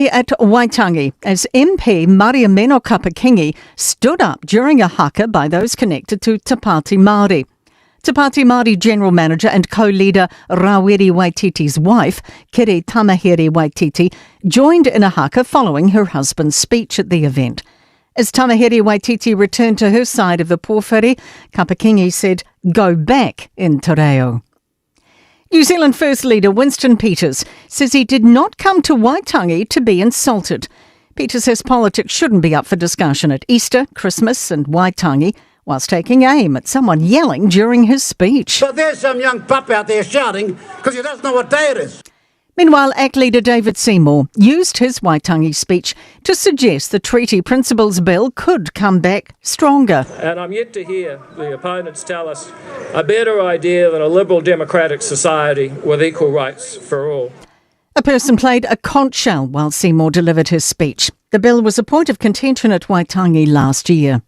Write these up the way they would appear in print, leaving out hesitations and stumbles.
At Waitangi, as MP Mariameno Kapa-Kingi stood up during a haka by those connected to Te Pāti Māori. Te Pāti Māori General Manager and co-leader Rawiri Waititi's wife, Kiri Tamahere Waititi, joined in a haka following her husband's speech at the event. As Tamahere Waititi returned to her side of the pōwhiri, Kapa-Kingi said, "Go back in te reo." New Zealand First Leader Winston Peters says he did not come to Waitangi to be insulted. Peters says politics shouldn't be up for discussion at Easter, Christmas and Waitangi, whilst taking aim at someone yelling during his speech. But there's some young pup out there shouting because he doesn't know what day it is. Meanwhile, ACT leader David Seymour used his Waitangi speech to suggest the Treaty Principles Bill could come back stronger. And I'm yet to hear the opponents tell us a better idea than a liberal democratic society with equal rights for all. A person played a conch shell while Seymour delivered his speech. The bill was a point of contention at Waitangi last year.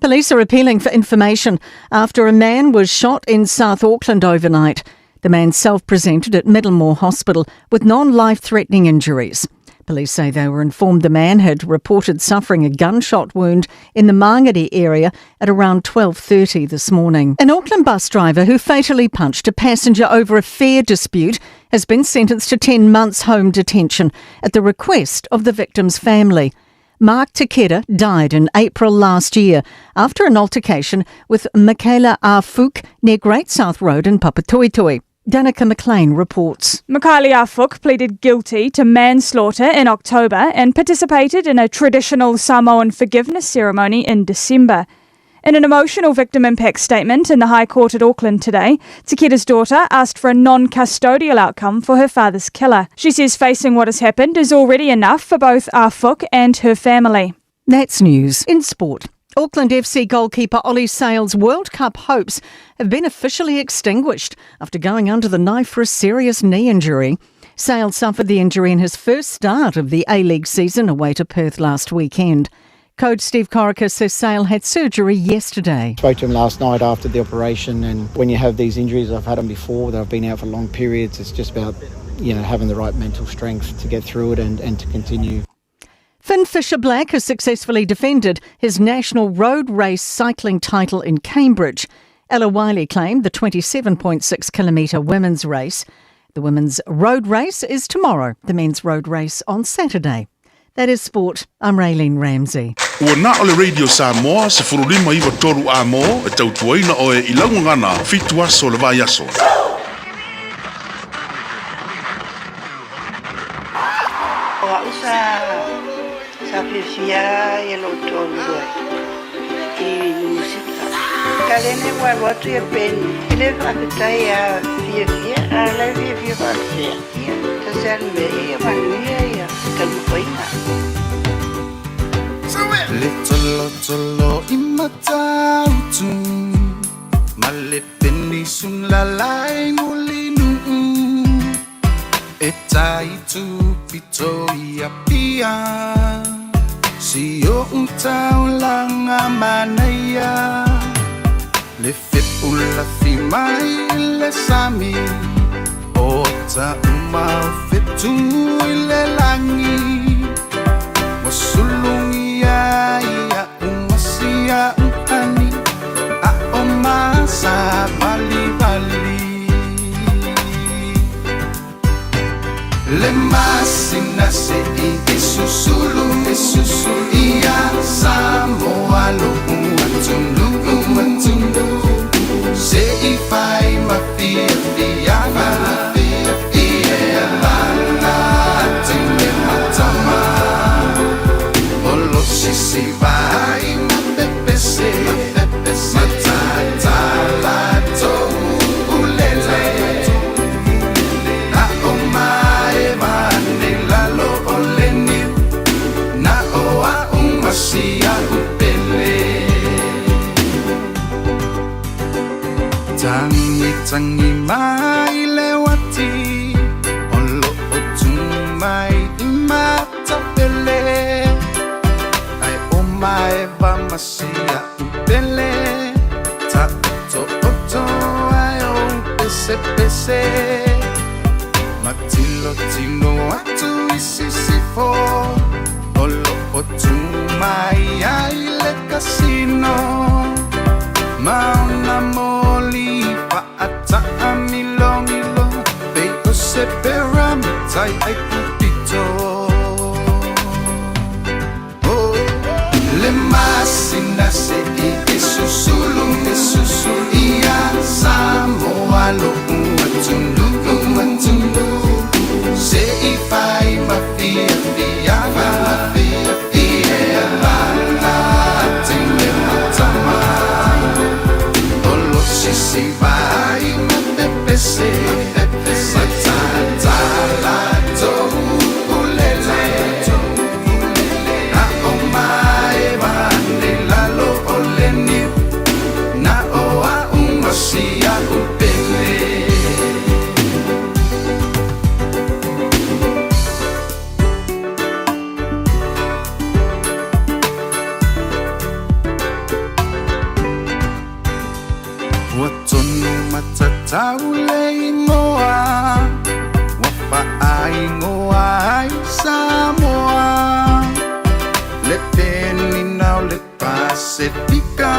Police are appealing for information after a man was shot in South Auckland overnight. The man self-presented at Middlemore Hospital with non-life-threatening injuries. Police say they were informed the man had reported suffering a gunshot wound in the Mangere area at around 12:30 this morning. An Auckland bus driver who fatally punched a passenger over a fare dispute has been sentenced to 10 months home detention at the request of the victim's family. Mark Takeda died in April last year after an altercation with Michaela Afook near Great South Road in Papatoetoe. Danica McLean reports. Michaela Afook pleaded guilty to manslaughter in October and participated in a traditional Samoan forgiveness ceremony in December. In an emotional victim impact statement in the High Court at Auckland today, Takeda's daughter asked for a non-custodial outcome for her father's killer. She says facing what has happened is already enough for both Afook and her family. That's news. In sport, Auckland FC goalkeeper Ollie Sale's World Cup hopes have been officially extinguished after going under the knife for a serious knee injury. Sale suffered the injury in his first start of the A-League season away to Perth last weekend. Coach Steve Corica says Sale had surgery yesterday. Spoke to him last night after the operation, and when you have these injuries, I've had them before, that I've been out for long periods, it's just about, you know, having the right mental strength to get through it and to continue. Finn Fisher-Black has successfully defended his national road race cycling title in Cambridge. Ella Wyllie claimed the 27.6 kilometre women's race. The women's road race is tomorrow, the men's road race on Saturday. That is sport. I'm Raylene Ramsey. Ua na o le Radio Samoa, 15 93 a mo, e tautuaina oe i laugagana, 7 aso le vaiaso. O au sa sa fiafia ia lou toalua i Niu Sila. Kalene ua alu atu ia Penny, e le faafetai a fiafia, a la e fiafia faafefea. Ia, tasi a le mea ia manuia ia taumafaiga. Le tolotolo i Matautu ma le penisula lai Mulinuu e tai tupito i Apia si o'u taulaga manaia le fepulafi mai le sami o taʻuma o fetu i le lagi ua sulugia ia umasia uhani a o masa valivali le masina seʻi e susulu e susulu ia Samoa loʻu atunuu atunuu seʻi fai ma fiafiaga ia lana tine matama olosisi vai mapepese matatala toulele na o mae mane lalo o le niu na o a'u masia upele tangi tangi mai le uati o lo'o tu mai i matapele ai o maeva masia upele ta'oto'oto ai o pesepese. Ma tilotilo atu i sisifo o loo tumai ai le kasino ma ona moli faataamilomilo pei o se pera matai ai pupito. Oh, le masina se i e susulu e susulu ia Samoa lo'u atunuu atunuu se i fai ma fiafiaga ia lala teine matama o lo sisi vai ma pepese matatala to'ulele a o mai vane lalo o le niu na o a'u ma sia'u pele. Ua tonu matatau le igoa ua faaigoa ai Samoa le penina o le Pasefika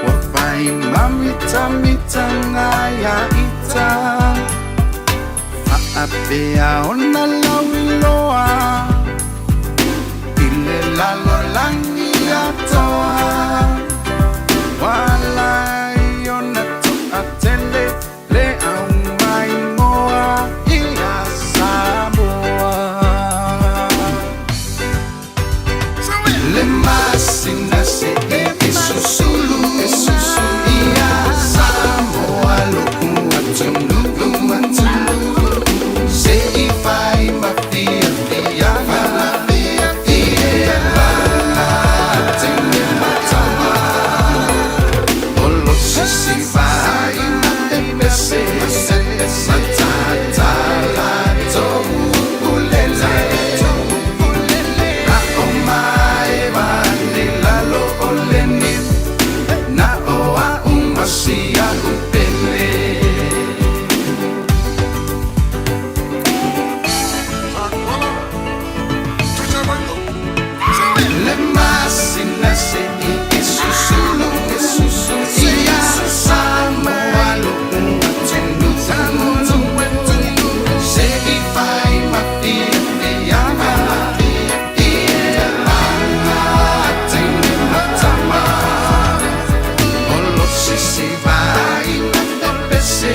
ua fai mamitamitaga ia ita faapea ona lauiloa i le lalolagi atoa Walai ona toatele le aumaingoa ia Samoa. Le masina se e susulu e susulu ia Samoa lo'u atunuu atunuu se i fai ma fiafiaga ia lala teine matama o lo sisi vai ma pepese matatala to'ulele a o mai vane lalo o le niu na o a'u ma sia'u pele. Le masina se i e susulu e susulu ia Samoa lo'u atunuu se i fai ma fiafiaga ia lala teine matama o lo sisi vai ma pepese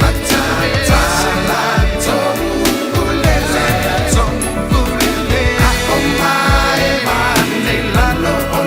matatala to'ulele a o mai vane lalo o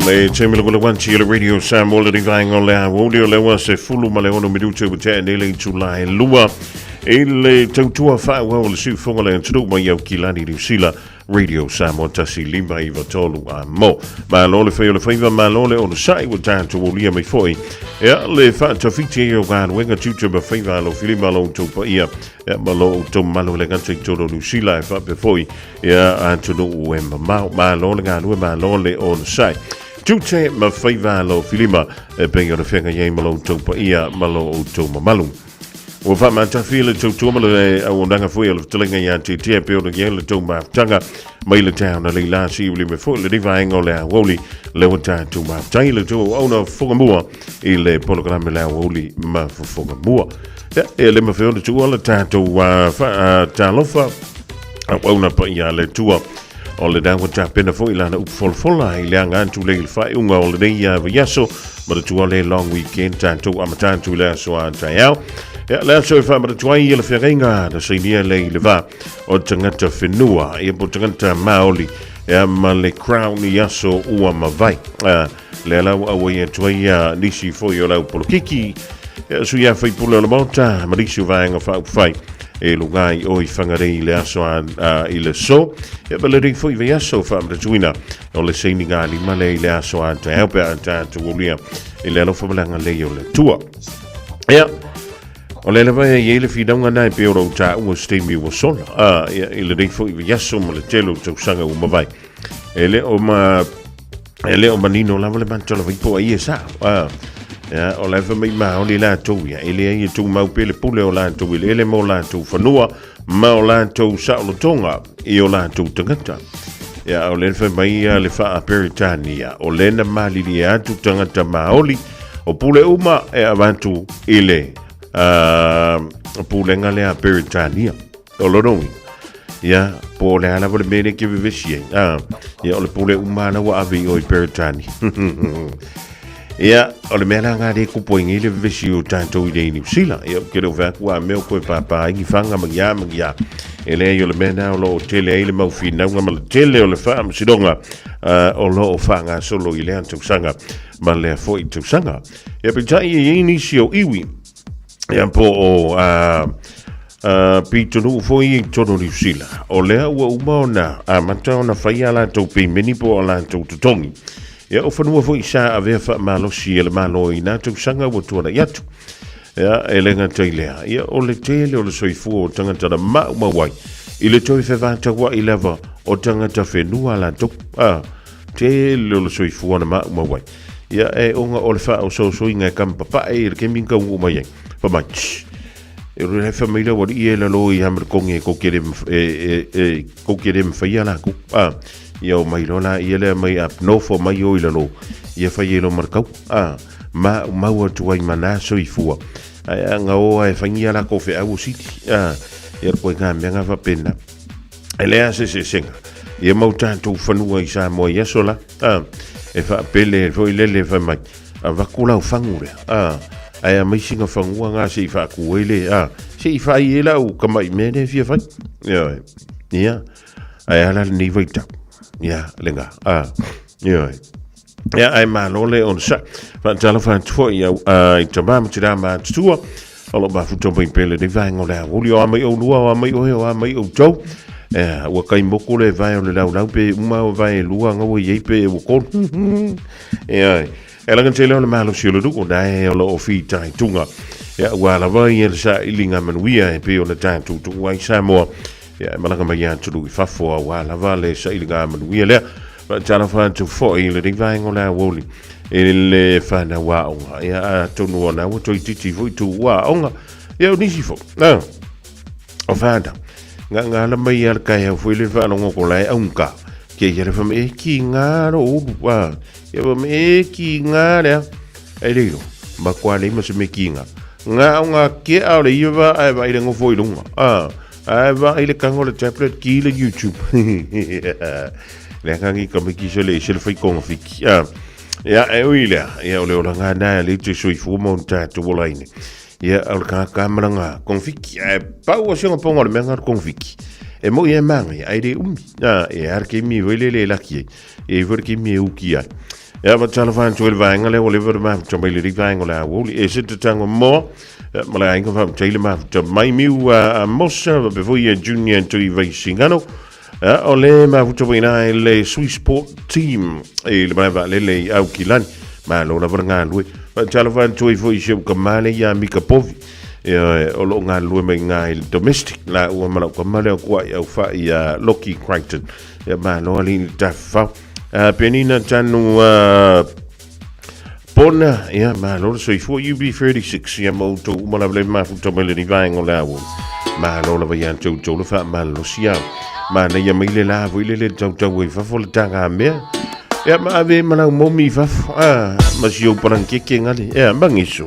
Le taimi le kula wanti le Radio Samoa le rivaenga o le aoauli o le ua se fulu ma le ono minute ua tea nei le itula e lua i le tautua faaauau o le siufofoga le atunuu mai Aukilani Niu Sila Radio Samoa 1 5 9 3 a mo. Malo le fai o le faiva, malo le onosai ua tatou aulia mai foi. Ia le faatafiti ai o galuega tiute ma faiva alofilima lo outou paia ia ma lo outou mamalu e le gata i totonu o Niu Sila e faapea foi ia atunuu e mamao. Malo le galue, malo le onosai. Tiute ma faiva alofilima e pei ona feagai ai ma lo outou paia ma lo outou mamalu. Ua faamatafi le tautua ma le auaunaga foi a le fetalaiga ia Tietie e pei ona i ai le tou mafutaga mai le taeao na leila si uli me foi lenei vaega o le aoauli lea ua tatou mafutai le tou auauna fofoga mua i le polokalame le aoauli ma fofoga mua. Ia, e le mafai ona tuua le tatou talofa auauna paia a le Atua o lena ua tapena foi lana upu folafola i le aga atu lea i le faaiuga o lenei vaiaso manatua le long weekend tatou amata atu i le aso a taeao. Ia, le aso e faamanatua ai le feagaiga na sainia lea i le va o tagata whenua, ia po tagata Māori, ia ma le Crown i aso ua mavae. Lea la ua auai atu ai nisi foi o lau polokiki, ia sui a faipule o le Maota, ma nisi o vaega faaupufai e luga i o i Whangarei i le aso a, i le so. Ia ma lenei foi vaiaso faamanatuina o le sainiga lima lea i le aso a taeao pe a tatou aulia i le alofa ma le agalelei o le Atua. Ia, o lea lava e i ai le finauga na e pei o lou taua se taimi ua sola, ia, i lenei foi vaiaso ma le tele o tausaga ua mavae. E le o ma e le o manino lava le mata o le vaipo ai e sao. Ia, o la e fai mai maoli latou ia, e leai e tumau pea le pule o latou eleele ma o latou fanua ma o latou saolotoga i o latou tagata. Ia, o lea fai mai ia le faa-Peretania, o lea na malilie atu tagata Maoli, o pule uma e avatu i le pulega lea a Peretania. O lona uiga, ia, po o le a lava le mea lea ke vevesi ai. Ia, o le pule uma lava ua ave i o i Peretania. Ia, o le mea la ngā le kupu ai nei le vevesi o tātou i nei Niu Sila. Ia, ke leo whaku a mea o koe pāpā ai ni whanga ma ia ma ia. E lea i o le mea nā o lo o tele ai le mau whinauga ma le tele o le whaamasinoga o lo o whangasolo i lea tausaga ma lea foi tausaga. Ia, peitai e iai nisi o iwi. Ia, po o pitonuu foi i totonu o Niu Sila. O lea ua uma ona amata ona fai a latou pemeni po o a latou totogi. Ia, o fanua foi sa avea faamalosi e le Malo i nā tausaga ua tuanai atu. Ia, e le gata i lea, ia, o le tele o le soifua o tagata na maumau ai i le toe fevataua'i lava o tagata whenua latou. A, tele o le soifua na maumau ai. Ia, e ona o le faaosoaosoina e kamapapae i le kemi na taunuu mai ai. Fai mai, Shh! E ore lai fai mai le aualii e lalo i Hamerekongi e kou te le e kou te le mawhaia la kou. A, ia o mai loa la ia lea mai up north o mai o i lalo. Ia whai e lo marakau. A, ma mau atu ai ma nā soifua. Ai a ngā oa e whangia la kou wheau o siti. A, ia koe ngā mea ngā whapena. E lea se se senga. Ia mau tātou whanua i Samoa i aso la. A, e whaapele e foi lele e whai mai. A vaku lau fangu lea. A, ae a mai singa fangua ngā se i whaaku ai le. A, se i whai e lau ka mai mea ne fia whai. Ia, ia. Ae ala le nei vaitau. Ia, le ngā. A, ia. Ia, ae malo le ona sa. Whaatala whaatu i au, i ta mama te rā mātutua. O lo mafuta mai pele nei vaenga o le aoli. O a mai o lua, o a mai o he, o a mai o tau. Ua kai moko le vae o le laulau pe uma o vae e lua ngaua i ei pe e ua kolu. Ia, e langa tele o le malosi o le nuu, na e o lo o whitai tunga. Ia, ua lava ia le sa ili ngā manuia e pe o le tātou tuku ai Samoa. Ia, e malaga mai atunu i fafo a ua lava le sa ili ngā manuia lea. Ma tala whātu foi le nei vaenga o le aoli e le whānau aonga. Ia, a tonu o nā ua toi titi foi tū ua aonga. Ia, o nisi foi. Nā, o whānau. Ngā ngā la mai a le kai hau foi le whaalongo ko lae aunga. Kia ia le whame e ki ngā ro uru. Ia whame e ki ngā rea. E reiro, ma kua lei ma se me ki ngā. Ngā o ngā ke ao le ia wā ai wā i le ngofo i runga. Ai wā i le kango le tablet ki le YouTube. Le ngangi ka miki se le se le whai konga fiki. Ia e ui lea, ia o le ola ngā nā le te soifua mo tātou ola ine. Ia, o le kākā maranga kongfiki. Ae pau o singa ponga o le mea ngā kongfiki. E mo ia e māngai, ai re umi. A, e ara ke mi wele le laki ai. E wera ke mi e uki ai. Ia faatalofa atu i le vaega lea ua leva ona mafuta mai lenei vaega o le aoauli. E se tatanga moa ma le aiga faafetai le mafuta mai miu a Mosa faapea foi ia Junior Tui Vaisigano. Ia, o le mafuta foi ina i le Swissport Team i le malae vaalele i Aukilani. Malo lava le galulue. Faatalofa atu ai foi i si ou tama lea ia Mika Povi. Ia, o lo o galulue mai i i le domestic la ua ma lau tama lea o Kuai Aufai ia Loki Crichton. Ia, malo alii le tafafao. Penina Tanu Pona, ia, malo le soifua UB36, ia ma outou uma lava le mafuta mai lenei vaega o le aoauli. Malo lava ia te outou le faamalolosi au. Manaia mai le la foi le le tautau ai fafo le tagamea. Ia ma ave ma lau momi i fafo, ah, ma si ou palangkeke ngale, ia, magiso.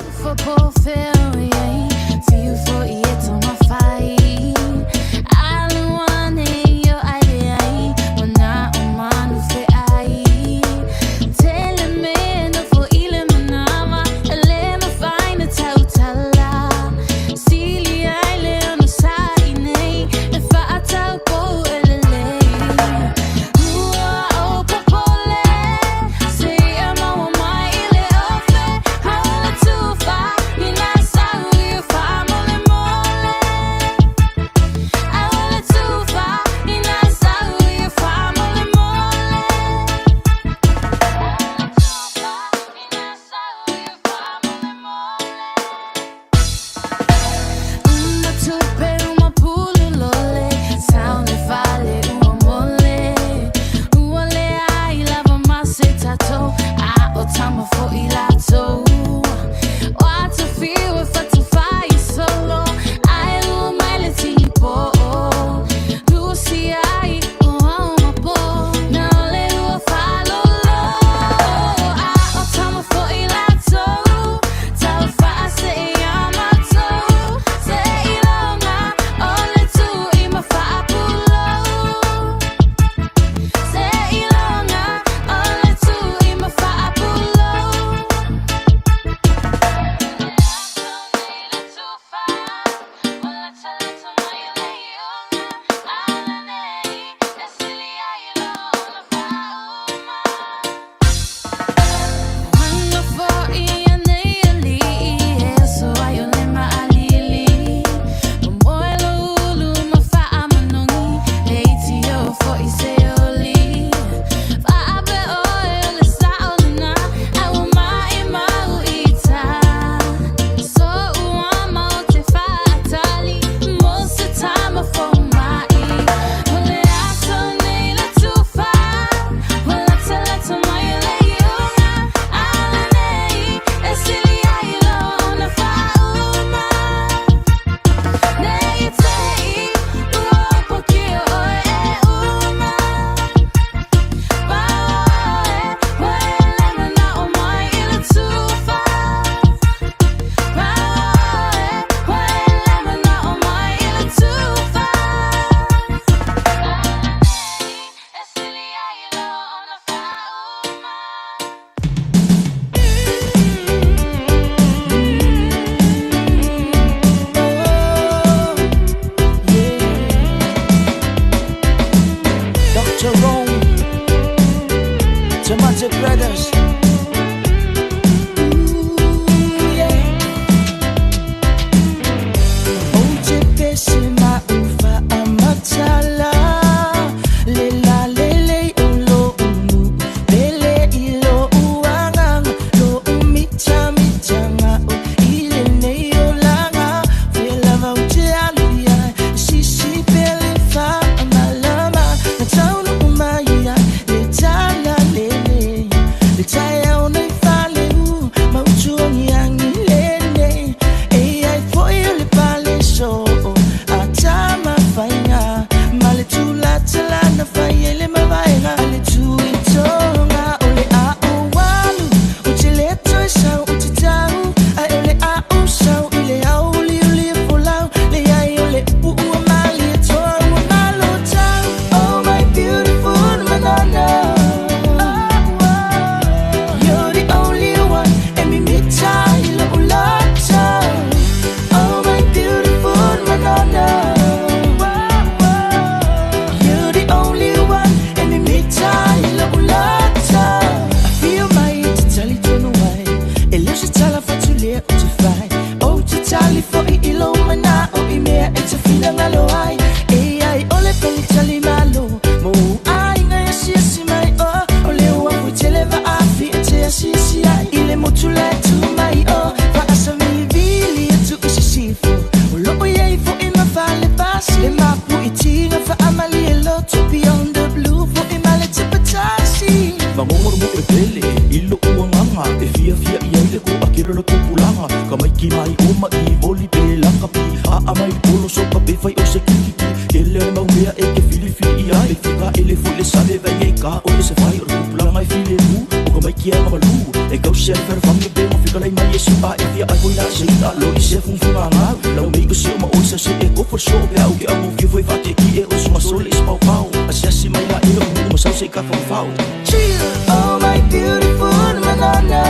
tali foʻi i lou manaʻo i mea e te finagalo ai E ai ʻole talitali malo mo ou aiga e asiasi mai o O le uafu i tele vaafi e te asiasi ai i le motu la e tu mai o Faasavilivili atu i sisifo o loo i ai foʻi ma fale pasi Le mapuitiga faamalie loto Beyond the blue foʻi ma le tupatasi Magogo le pele i loʻu agaga e fiafia i ai le toʻatele o le tupulaga ka maiki mai o ma i voli pe laka pi aʻa mai polo soka pe fai o se kikiki tele o le mau mea e ke filifili i ai e fika ele foi le sale vai e ka o le se fai o le tupulaga e filemu o ka maiki a malu e kausi ai ferefaga pe ma fika lai mai e su a e fia ai foi la se ita lo i se funfunga ngau lau mei o se o ma o sa se e kofo so pe au ke au fia foi fa te ki e o sunga sole i spau pau asiasi mai la e o mu ma sau se ka fau Chill, oh my beautiful Madonna.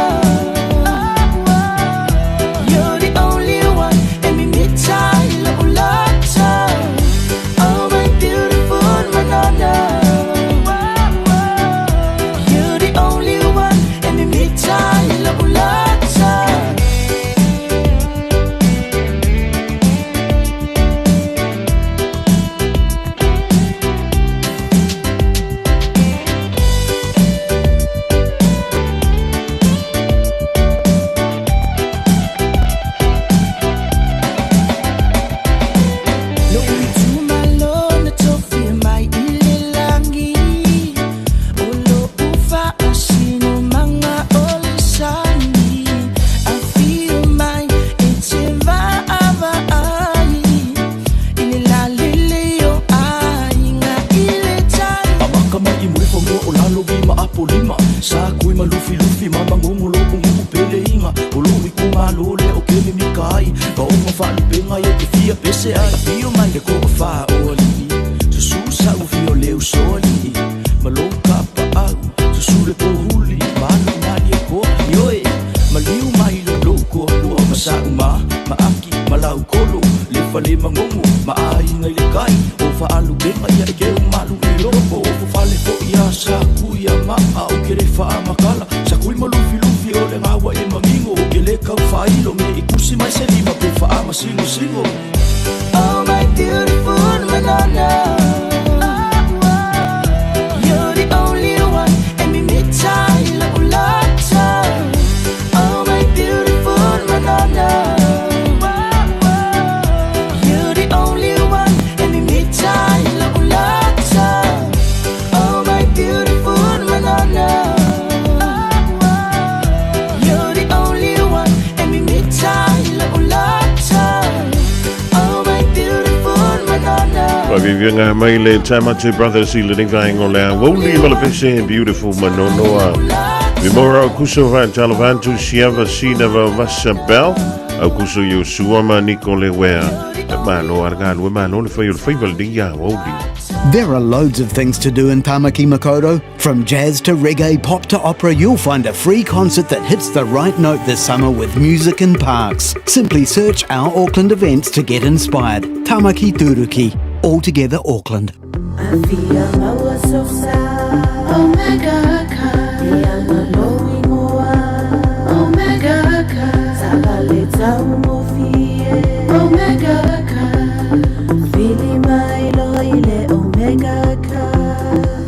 You're the only one e mimita i loʻu loto. Oh my beautiful Madonna. You're the only one e mimita i loʻu loto. Lou itumalo na tofia mai i le lagi O lou faasinomaga o le sani Afio mai e te vaavaai I le lalelei o aiga i le tai Amaka mai i Mulifanua o lalo i ma Apolima Sa kui ma Lufilufi ma Magogo loʻu nuu pele iga O lou itumalo lea o ke mimika ai Ka oga faalupega ia te fia pese ai Afio mai le toafā o alii Susu sa'u fia o le usoalii Ma lou kapaau Susu le pohuli ma alu malie koa Ioe maliu mai lo lou toalua ma sa'u ma ma aki ma laukolo le fale magogo ma aiga i le kai o faalupega ia e keu malu i loko o fofale foʻi a sa kui a maa o ke le faamakala sa kui ma lufilufi o le gaua e magigo o ke le kau faailo me i kusi mai se lima pe faamasigosigo Oh my beautiful Madonna. You're the only one e mimita i loʻu loto. Oh my beautiful Madonna. You're the only one e mimita i loʻu loto. Oh my beautiful Madonna. You're the only one e mimita i loʻu loto. Oh my beautiful Madonna. Faavieviega mai le Tamati Brothers i lenei vaega o le aoauli ma le pese Beautiful Manonoa. Vimora Aukuso Faatalofa atu Siava Sina Vaovasa Bell Aukuso Iosua ma Nicole Wea. Malo a le galue malo le fai o le faiva lenei aoauli. There are loads of things to do in Tamaki Makaurau. From jazz to reggae, pop to opera, you'll find a free concert that hits the right note this summer with Music in Parks. Simply search our Auckland events to get inspired. Tamaki Turuki. All together Auckland.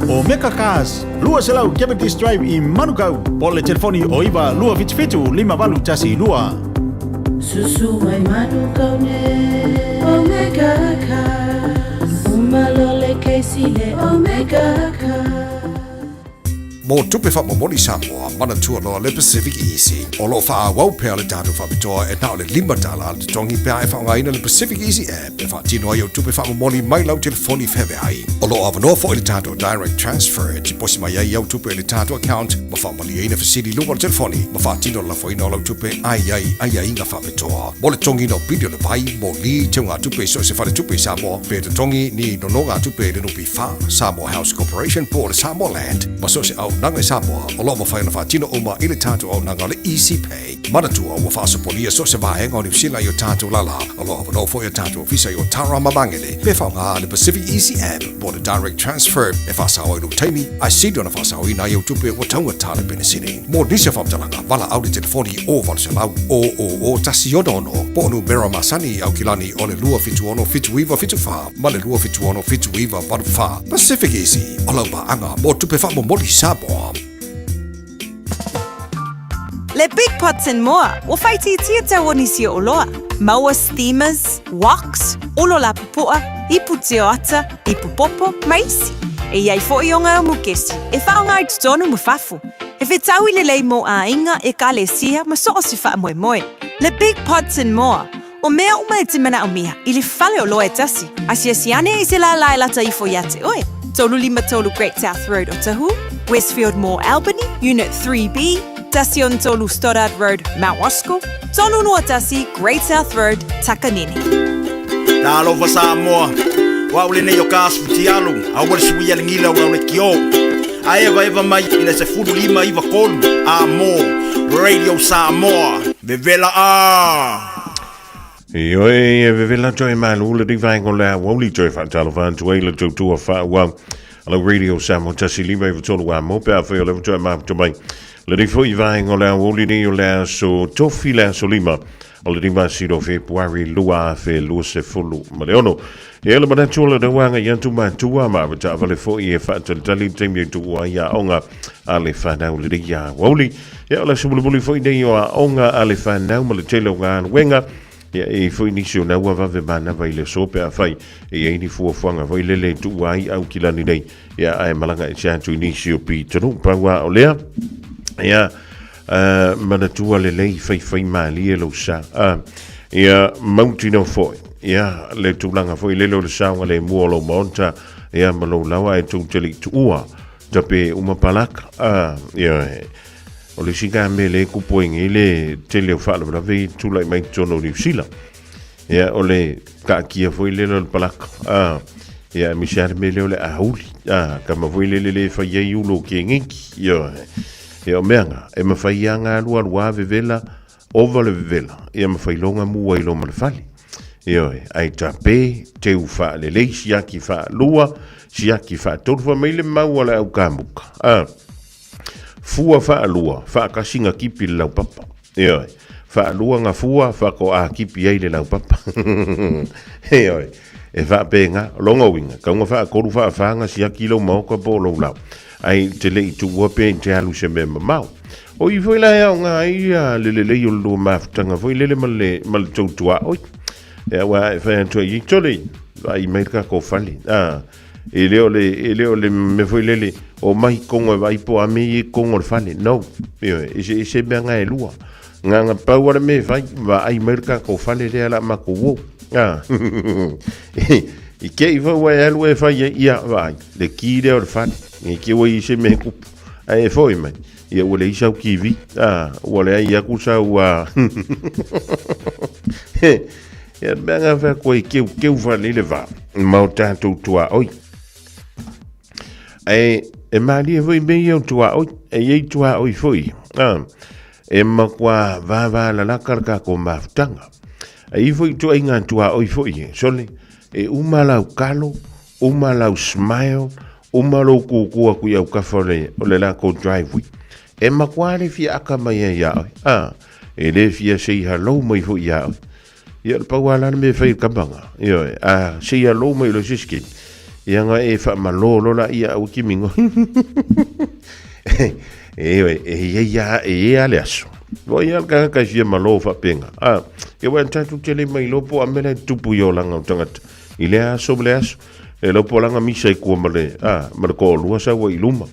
Omega Cars, 200 Cavendish Drive i Manukau, po le telefoni o 9 277 5812. Susu mai Manukau ne Omega Cars Uma lo le Casey le Omega Cars Mo tupe faamomoli Samoa, manatua loa le Pacific Easy. O loo faaauau pea le tatou faapitoa e na o le $5 le totogi pe a e faaaogaina le Pacific Easy app e faatino ai au tupe faamomoli mai lau telefoni feaveai. O loo avanoa foi le tatou Direct Transfer e tiposi mai ai au tupe i le tatou account ma faamalieina fesili i luga o le telefoni ma faatino le lafoina o lau tupe a i ai aiaiga faapitoa. Mo le totogiina o pili o le vai, moli, teugatupe i so o se faletupe i Samoa, pe totogi ni nonogatupe i le NPF, Samoa House Corporation po o le Samoa Land, ma so o se auaunaga i Samoa, o lo o mafai ona faatino uma i le tatou auaunaga o le Easy Pay. Manatua, ua faasopolia so o se vaega o Niu Sila i o tatou lala. O lo o avanoa foi o tatou ofisa i Otara ma Magele pe faaaoga le Pacific Easy App po o le o le Direct Transfer e faasao ai lou taimi, ae sili ona faasaoina ai au tupe ua taugata le penisini. Mo nisi o faamatalaga, valaau i le telefoni o 800 000 166 po o numera masani i Aukilani o le 276 7974 ma le 276 7984. Pacific Easy, o lau paaga mo tupe faamomoli Samoa. Le Big Pots and More, ua faaitiitia tau o nisi o oloa. Maua steamers, woks, olo lapopoa, ipu tioata, ipu popo, ma isi. E i ai foi o ngā mukesi e whaonga ai totonu ma fafo. E whetaui lelei mō āinga, ekalesia ma so o se whaamoemoe. Le Big Pots and More, o mea uma e te manaomia i le fale o loa e tasi. Asiasi ane i se lālā e lata ifo iā te oe. 353 Great South Road Otahuhu, Westfield Mall Albany, Unit 3B, 13 Stoddard Road, Mount Roskill, 321 Great South Road, Takanini. Talofa Samoa, o au lenei o ka asu tialo, aua le suia le gila o le kio. A eva eva mai i le 1593 a mo Radio Samoa, vevela a! Ioe, e vevela toe malu le rivaenga o le aoauli toe faatalofa atu ai le tautua faaauau a lau Radio Samoa 105 i a mo pe afai o le toe mafuta mai le rifo i vaenga o le aoauli nei o le aso tofi le aso lima o le 5 o Fepuari 2026. E le manatu o le rauanga i atu matua ma taavale foi e faatalitali le taimi e tuu ai aoga a le whanau le rei aoauli. Ia o le aso mulimuli foi nei o aoga a le whanau ma le tele o galuega. Ia e foi nisi o naua vave manava i le aso pe afai e i ai ni fuafuaga foi lele e tuu ai au kilani nei. Ia ae malaga ese atu i nisi o pitonuu pau a o lea. Ia manatua lelei faifai malie lou sa. Ia mautinoa foi. Ia le tulaga foi lele o le saogalemu o lou maota ia ma lou lawa e tou te le i tuua tape uma palaka. Ia o le isi ka mea le kupu ai nei le tele o faalavelave i tulai mai totonu o Niu Sila. Ia o le taatia foi lele o le palaka. Ia aemaise lava le mea lea o le auli. Kama foi lele le fai ai ulo o kegeki. Ia ia o mea nga, e mawhai ia ngā lua lua vevela, ova le vevela, ia mawhai longa mua i lo ma le fale. Ia oe, ai tape, te u wha le lei, siaki wha lua, siaki wha tolu, wha mai le maua le au kamuka. Fua whaalua, whaakasi nga kipi le laupapa. Ioe, whaalua nga fua, whako a kipi ai le laupapa. Ioe, e whaapenga, longa winga, kaunga whaakoru whaawhanga siaki lau maoka po lou lau. Ai te lei tuua pe te alu se mea mamao. O i foi la ea o ngā ia le lelei o le lua mafutanga foi lele ma le, ma le tautua oi. E aua e whai atu ai i tole, vai mai ka ko fale. Ah, E le o le, e le o le mea foi lele, o mahi kongo e vai po a me i e kongo le fale. No. Ioe, e se, e se mea ngā e lua. Ngā ngā pau ala me vai, va ai mai le kākou fale lea la mako wo. Ah. I ke i fau ai alu e whai e ia vai, le ki lea o le fale. Nge ke ua i se me kupu. Ai e foi mai. Ia ua le isau kiwi. Ah, ua le ai aku sau a. Ia mea ngā whea koe keu keu whale le wā. Ma o tātou tua oi. E, e mālie foi me ia o tua oi. E iei tua oi foi. Ah, e makua vāvā lalaka le kako mafutanga. E i foi tua i ngā tua oi foi. E. Sole, e uma lau kalo, uma lau smile, uma lou kūkū aku i au kafa o le, o le lako driveway. E makua le fia aka mai ai ia oi. Ah, e le fia say hello mai foi ia oi. Ia le pau ala le me fai kamanga. Ia a say hello mai lo siski. Ia nga e fa malolo la ia au ki mingo. E oi, e ia ia e ia le aso. Vo ia ka ka fia malo fa penga. Ah, e wa tatu tele mai lopo a mele tupu i olanga o tangata. I le aso le aso. E lopo langa misa i kua ma le, ah, ma le ko lua sa wa i luma.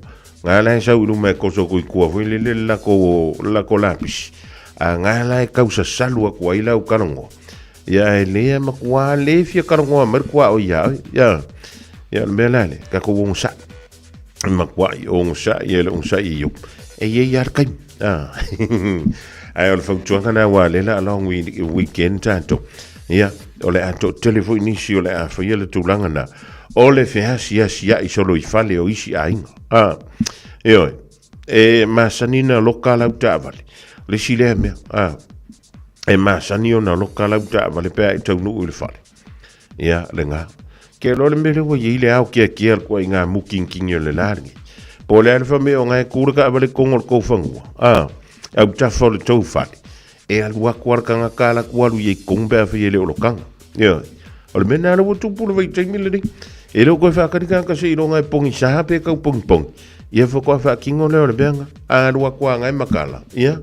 Ngā la e sau i luma e koso kui kua foi le le lako, lako lapisi. A ngā la e kausa salu aku ai lau karangoa. Ia e lea makua le fia karangoa mai kua o ia. Ia, ia le mea lale, ka ko wong sa. Makua i ong sa, ia le ong sa i yo. E ia ia kai. Ah. Ai o le fautuaga na wa le la long weekend tātou. Ia, o le a to tele foi nisi o le a faia le tulaga na. O le feasiasia'i solo i fale o isi aiga. A, ioe, e masani na loka lau taavale. O le isi lea mea, a, e masani ona loka lau taavale pe a e taunuu i le fale. Ia, le ngā. Ke loa le mea lea ua i ai le aokeakea le koaiga mukinkingi o le la lenei. Po o le a le faamea o e ku le kaavale i totonu o le tou fanua, a, autafa o le tou fale, e alu atu lava le tagata alu atu alu i ai i totonu pe afai e le o lotaga. Ioe. O le mea lena lea ua tupu le vaitaimi lenei. E le o toe faatali tagata seiloga e pogisa pe tau pogipogi, ia faatoa faatino lea o le mea lena. A alu atu lava e matala, ia,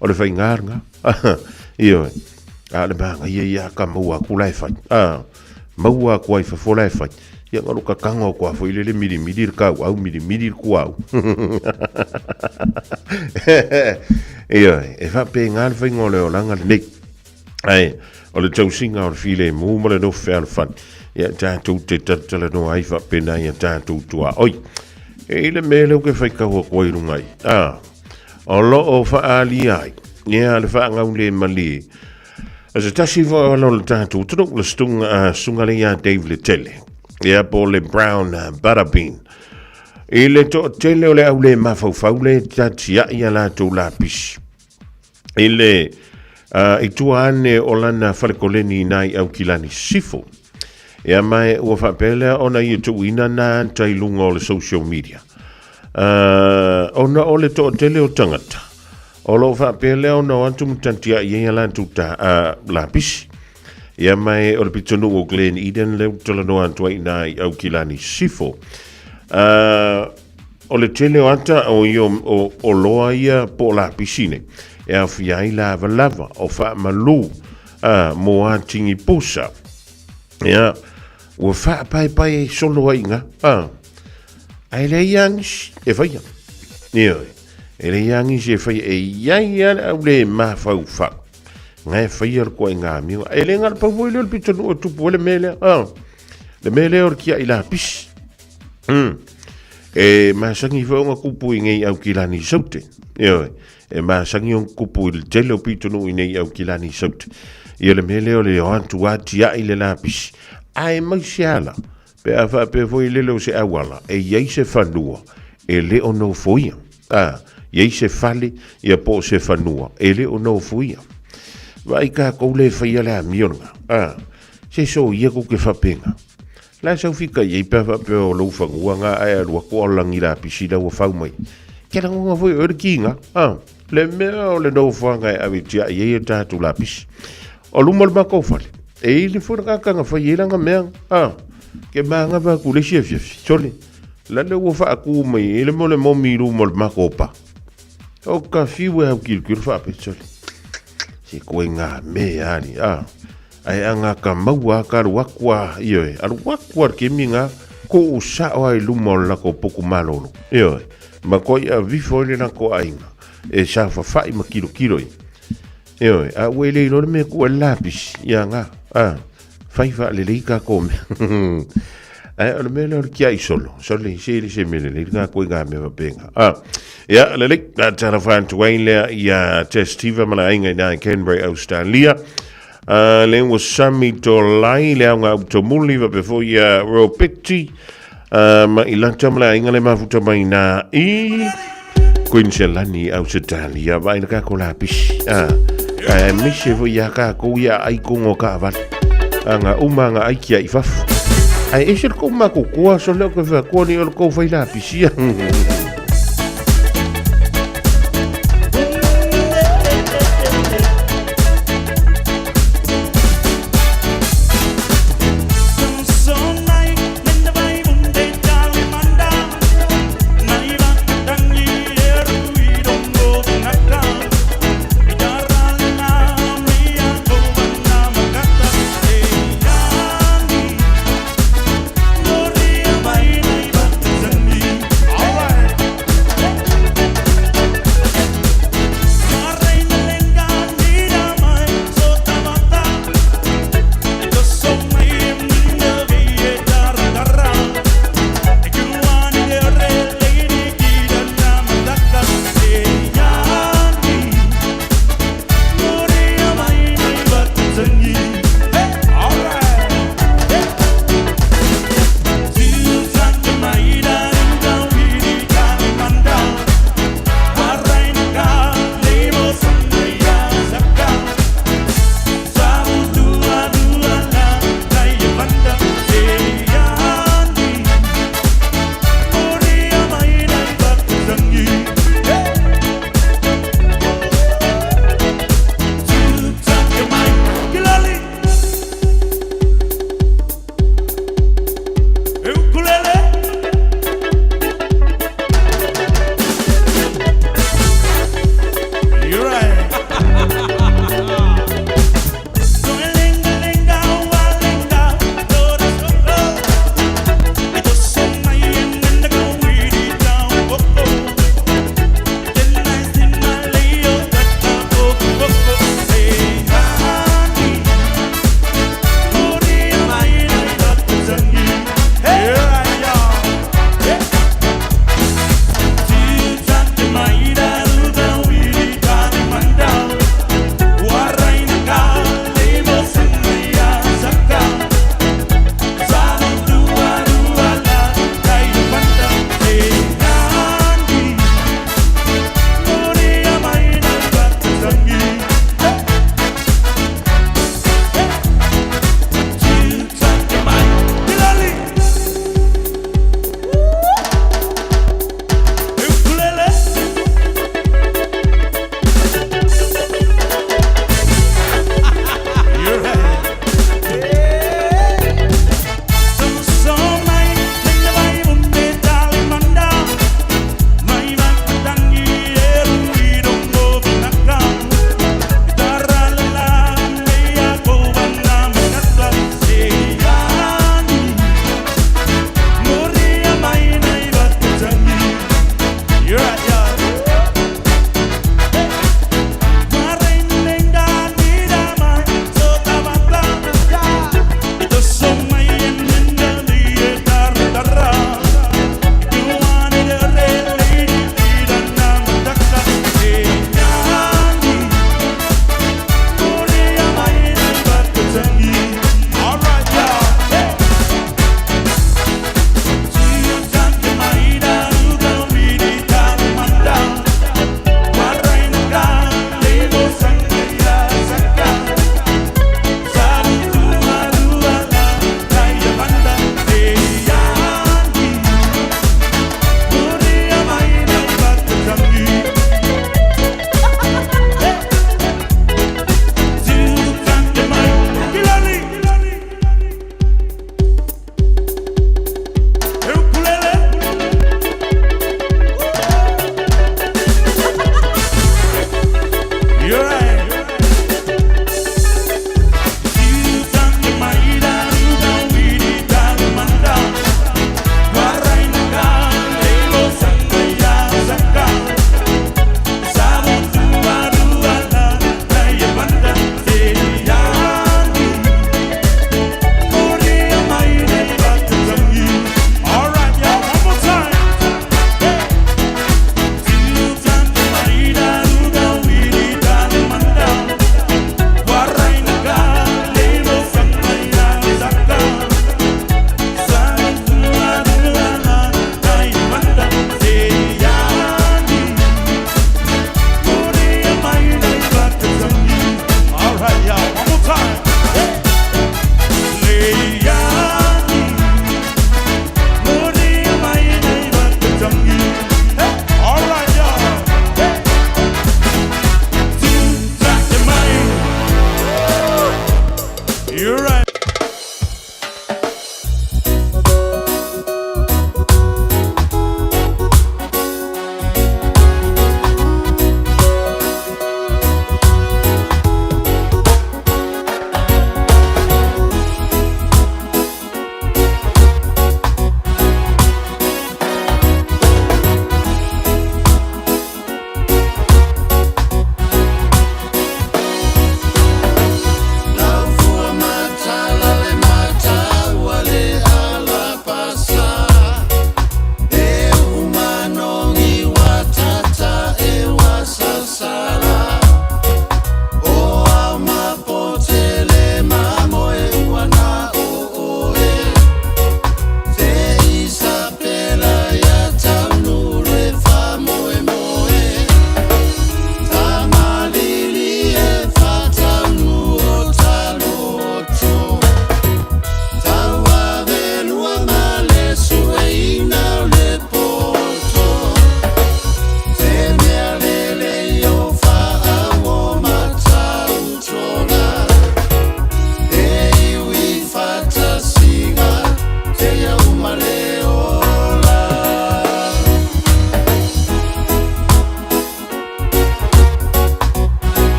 o le faiga lena. Ioe. A o le manaia ia ka maua atu la e fai. A, maua atu ai fafo la e fai. Ia na loka tago atu lava foi lele milimili le tauau, milimili le tuaau. Ioe, e faapena le faiga o le olaga lenei. Ae, o le tausiga o le filemu ma le nofo fealofani, ia tatou te talatalanoa ai faapena ia tatou tuaoi. E i le mea lea ou te faitau atu ai i luga i, a, o lo o faaalia ai, ia le faagaulemalie, a se tasi foi o alo o le tatou atunuu, le susuga, susuga lea ia Dave Letele, ia po o le Brown Buttabean. I le toatele o le au le mafaufau le tatiai a latou lapisi. I le uh, i tua ane o lana falekoleni i nai Aukilani Sisifo. Ia mai ua faapea lea ona ia tuuina nā ata i luga o le social media. Uh, ona o le toatele o tagata, o lo o faapea lea ona o atu ma tatiai ai a latou ta, uh, lapisi. Ia mai o le pitonuu o Glen Eden lea ua talanoa atu ai i nā i Aukilani Sisifo. Uh, O le tele o ata o ia o oloa ia po o lapisi nei, e aofia ai lavalava o faamalu a mo atigi pusa. Ia, ua faapaepae ai solo ai iga, a, ae leai lava nisi e faia. Ioe, e leai lava nisi e faia, e i ai lava le au le mafaufau, na e faia le ituaiga amio. E le na o le pau foi lea o le pitonuu e tupu ai le mea lea, a, le mea lea o le tiai lapisi. E masani foi ona tupu i nei Aukilani i Saute. Ioe, e masani ona tupu i le tele o pitonuu i nei Aukilani i Saute. Ia le mea lea o le o atu lava tiai le lapisi. Ae mai se ala, pe a faapea foi lele o se auala, e i ai se fanua e le o nofoia. A, i ai se fale, ia po o se fanua e le o nofoia. Vaai tatou le faia le amio lena. A, se soia kou te faapena. La e sau fika i ai pe a faapea o lou fanua nga ae alu atu o lagi lapisi la ua fau mai. Ke lagona foi o le kinga, a, le mea o le nofoaga e ave tiai ai e tatou lapisi. O luma o le matou fale, e i le foi le kakanga fai ai lana mea, a, ke manava atu le isi afiafi, sole, la le ua faatu mai ai le mea o le momi i luma o le matou pa. O ka fiu e aukilokilo faapea, sole, se koe ngā mea ali, a, Ae a ka maua ka alu aku a, ioe, alu aku a le kemi nga, ko u sao ai luma o le lako poku malolo, ioe, ma ko ia vifo i le lako aiga, e sa whawhai ma kilo kilo i. Ioe, a ue le ilo le mea ku e lapis, ia nga, a, whai wha le lei ka ko mea. Ae o le mea lea o le kia i solo, sole, se le se mea lelei, ngā koe ngā mea wapenga. A, ia, lelei, a tala whantu ai lea ia Testiva ma le aiga i nā i Canberra, Australia. A, le ua sami tō lai, le au ngā utomuli, wape fo ia Ropeti, a, ma i lata ma le aiga le mafuta mai nā i Queensland, Australia, vai na kako lapisi. A, a mise fo ia kako ia ai kongo ka avali. A ngā uma ngā ai kia i fafu. Ai ese le kou mako kua, so leo koe whea kua ni o le kou whai lapisi. You're right. Lau fua matagi.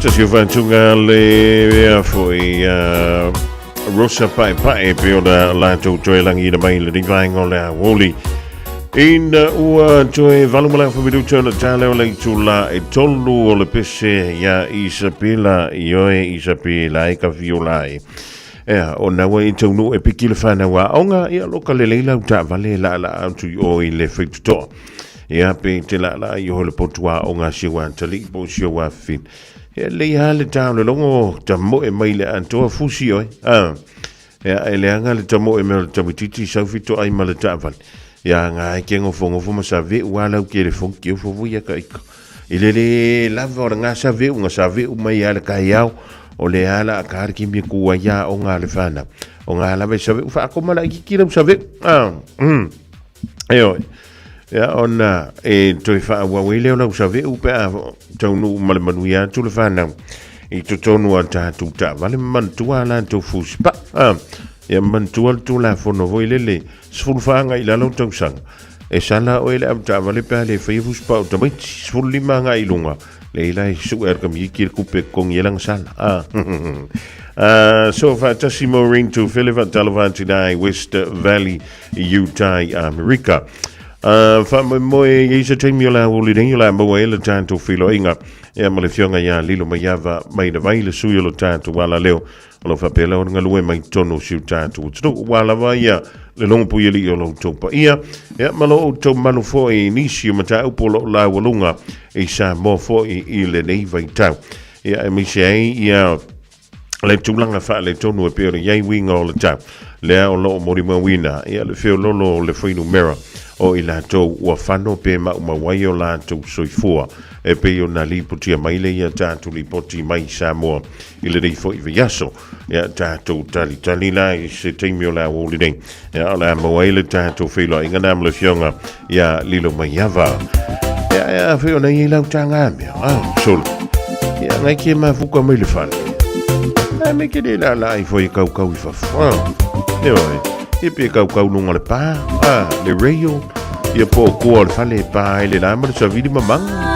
tasi o faatuga le ea foi Rosa Paepae pe ona latou toe lagiina mai le vaega o le aoauli. Ina ua toe valu ma le afa minuta ona tale o le itula e tolu o le pese ia Isabela ioe Isabela e ka fiola e. Ea, o naua i taunu e piki le whanau a onga, ia loka le leila u taavale la la atu i o i le whaitutoa. Ia pe te la la i o le potua o ngā siwa tali po siwa fin. Ia lei ha le tau le longo ta moe mai le antoa fusi oe. Ah. Ia e le anga le ta moe me o le tamititi saufito ai ma le taavale. Ia ngā e ke ngofo ngofo ma sa ve ua lau ke le fonki o fofu ia ka ika. I le le lava o le ngā sa ve unga sa ve umai a le kai au o le ala a kāre ki mi kua ia o ngā le whana. O ngā lava i sa ve uwha ako mala i kiki lau sa ve. Ah. Mm. E oi. Ia ona e toe faaauau ai lea o lau save'u pe a taunuu ma le manuia atu le fanau i totonu a tatou taavale ma manatua a latou fusipa'a. A, ia manatua le Tulafono foi lele 14 agai i lalo tausaga. E sala oe le avetaavale pe a le faia fusipa'a o tamaiti 15 agai i luga, leilai su'e a le kamiiki le kupe e totogi ai lana sala. A, so faatasi Maureen Tufele faatalofa atu i West Valley Utah i Amerika. Faamoemoe i se taimi o le aoauli nei o le a maua ai le tatou feiloaiga ia ma le Afioga ia Lilo Maiava Mainavai, le sui o lo tatou alaleo o lo faapea lea ona galue mai totonu o si o tatou atunuu. Ua lava ia le logopui alii o lo outou paia ia ma lo outou malu foi i nisi o mataupu o lo o laualuga i Samoa foi i lenei vaitau. Ia aemaise ai ia le tulaga faaletonu e pei ona i ai uiga o le tau, lea o lo o molimauina ia le feololo o le fuainumera o i latou ua fano pe maumau ai o latou soifua e pei ona lipotia mai le ia tatou lipoti mai Samoa i lenei foi vaiaso. Ia tatou talitali la i se taimi o le aoauli nei, ia o le a maua ai le tatou feiloaiga na ma le Afioga ia Lilo Maiava. Ia ia foi ona i ai lau taga mea, ah, solo. Ia ngai ke mafuka mai le fale. Ai me ke le la la i foi kau kau i fafo. Ah, e oi. Ia pe kau kau lunga le pa, ah, le rail. Ia po kua o le fale e pa ai le la ma le savili mamanga.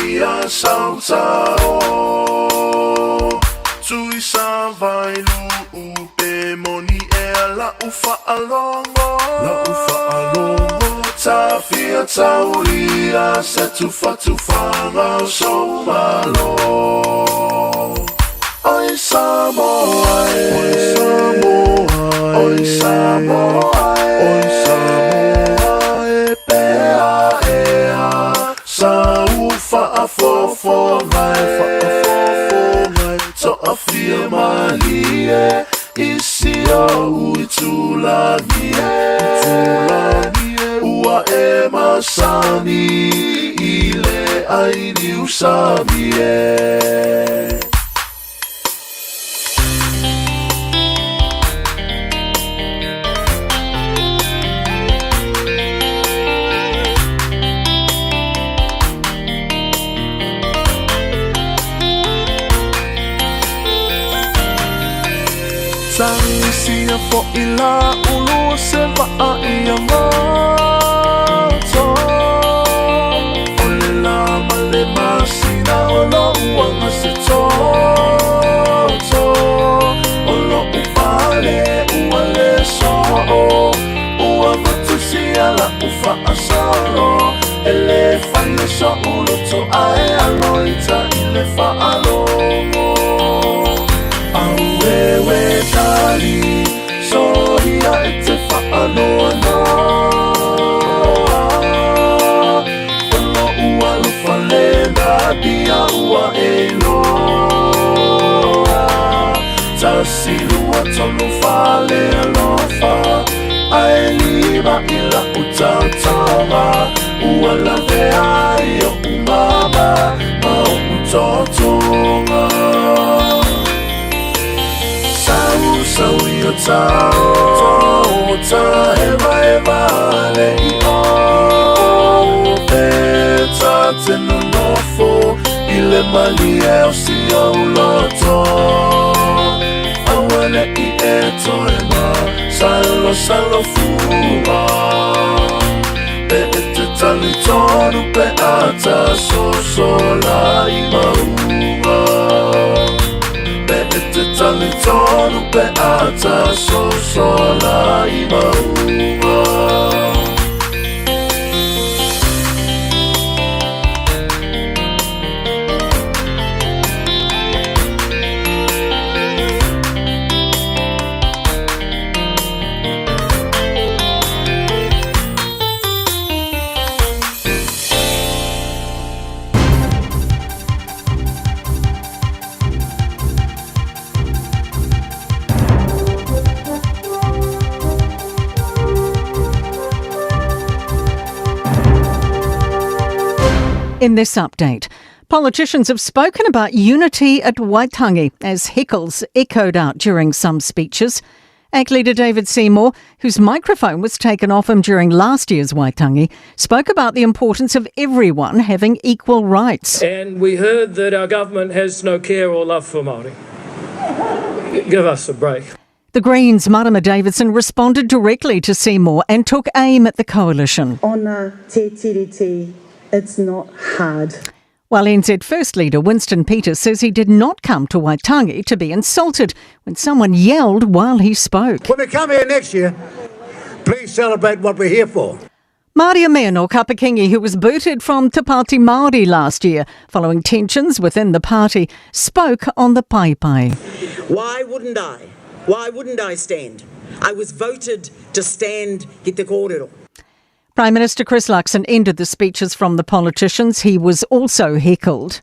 ia sausao Tui sa vai luu pe moni ea la'u fa'alogo La'u fa'alogo Tafia taulia se tufatufaga o sou malo Oi Samoa e Oi Samoa e Oi Samoa e Oi Samoa e Pea ea Sa u fa'afofoga e Fa'afofoga e To'afia malie I si o'u itulagi e Itulagi e Ua e masani I le ai niusami e. Tagisia fo'i la ulu o se va'a ia matou. O le lā ma le masina o lo'u aga se toto. O lo'u fale ua le so'o. Ua matusia la'u fa'asolo. E lē fai o so'u loto ae alo ita i le fa'alogo. Auewe tali soia e te fa'anoanoa. O lo'u alofa le natia ua e iloa. Tasi lua tolu fale alofa ae lima i la'u taotoga. Ua lavea ai o'u mama ma o'u totoga. Sau sau i o tao ta hevaheva le i o pe ta te nonofo i le malie o si ou loto. Aua ne'i e toe masalosalo fua. Pe e te talitonu pe a ta sosola i mauga. Pe e te talitonu pe a ta sosola i mauga. In this update, politicians have spoken about unity at Waitangi as heckles echoed out during some speeches. ACT leader David Seymour, whose microphone was taken off him during last year's Waitangi, spoke about the importance of everyone having equal rights. And we heard that our government has no care or love for Māori. Give us a break. The Greens' Marama Davidson responded directly to Seymour and took aim at the coalition. Honour Te Tiriti, it's not hard. While NZ First leader Winston Peters says he did not come to Waitangi to be insulted when someone yelled while he spoke. When we come here next year, please celebrate what we're here for. Maria Meno Kapa-Kingi, who was booted from Te Pāti Māori last year following tensions within the party, spoke on the paepae. Why wouldn't I? Why wouldn't I stand? I was voted to stand ki te kōrero. Prime Minister Chris Luxon ended the speeches from the politicians. He was also heckled.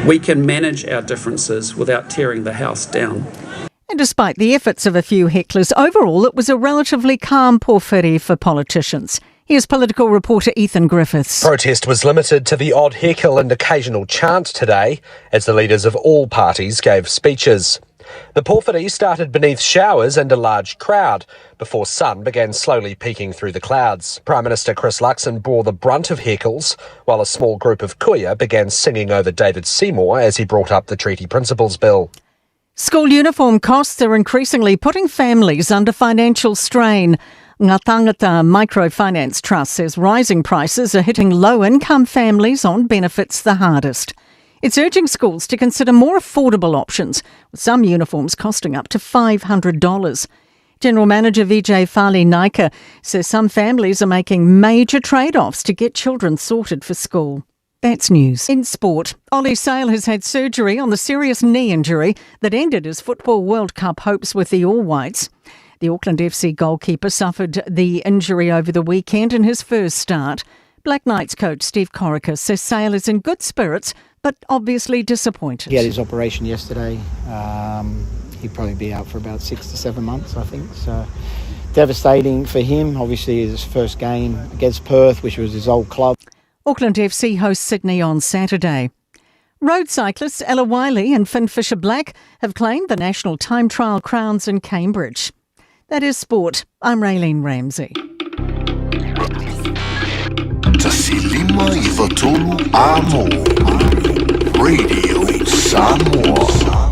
We can manage our differences without tearing the house down. And despite the efforts of a few hecklers, overall it was a relatively calm pōwhiri for politicians. Here's political reporter Ethan Griffiths. Protest was limited to the odd heckle and occasional chant today as the leaders of all parties gave speeches. The pōwhiri started beneath showers and a large crowd before sun began slowly peeking through the clouds. Prime Minister Chris Luxon bore the brunt of heckles while a small group of kuia began singing over David Seymour as he brought up the Treaty Principles Bill. School uniform costs are increasingly putting families under financial strain. Ngā Tāngata Microfinance Trust says rising prices are hitting low-income families on benefits the hardest. It's urging schools to consider more affordable options, with some uniforms costing up to $500. General Manager Vijay Fali Naika says some families are making major trade-offs to get children sorted for school. That's news. In sport, Ollie Sale has had surgery on the serious knee injury that ended his Football World Cup hopes with the All Whites. The Auckland FC goalkeeper suffered the injury over the weekend in his first start. Black Knights coach Steve Corica says Sale is in good spirits, but obviously disappointed. He had his operation yesterday. He'd probably be out for about 6 to 7 months, I think. So devastating for him. Obviously, his first game against Perth, which was his old club. Auckland FC hosts Sydney on Saturday. Road cyclists Ella Wyllie and Finn Fisher-Black have claimed the national time trial crowns in Cambridge. That is sport. I'm Raylene Ramsey. 15 93 A Mo. Radio Samoa.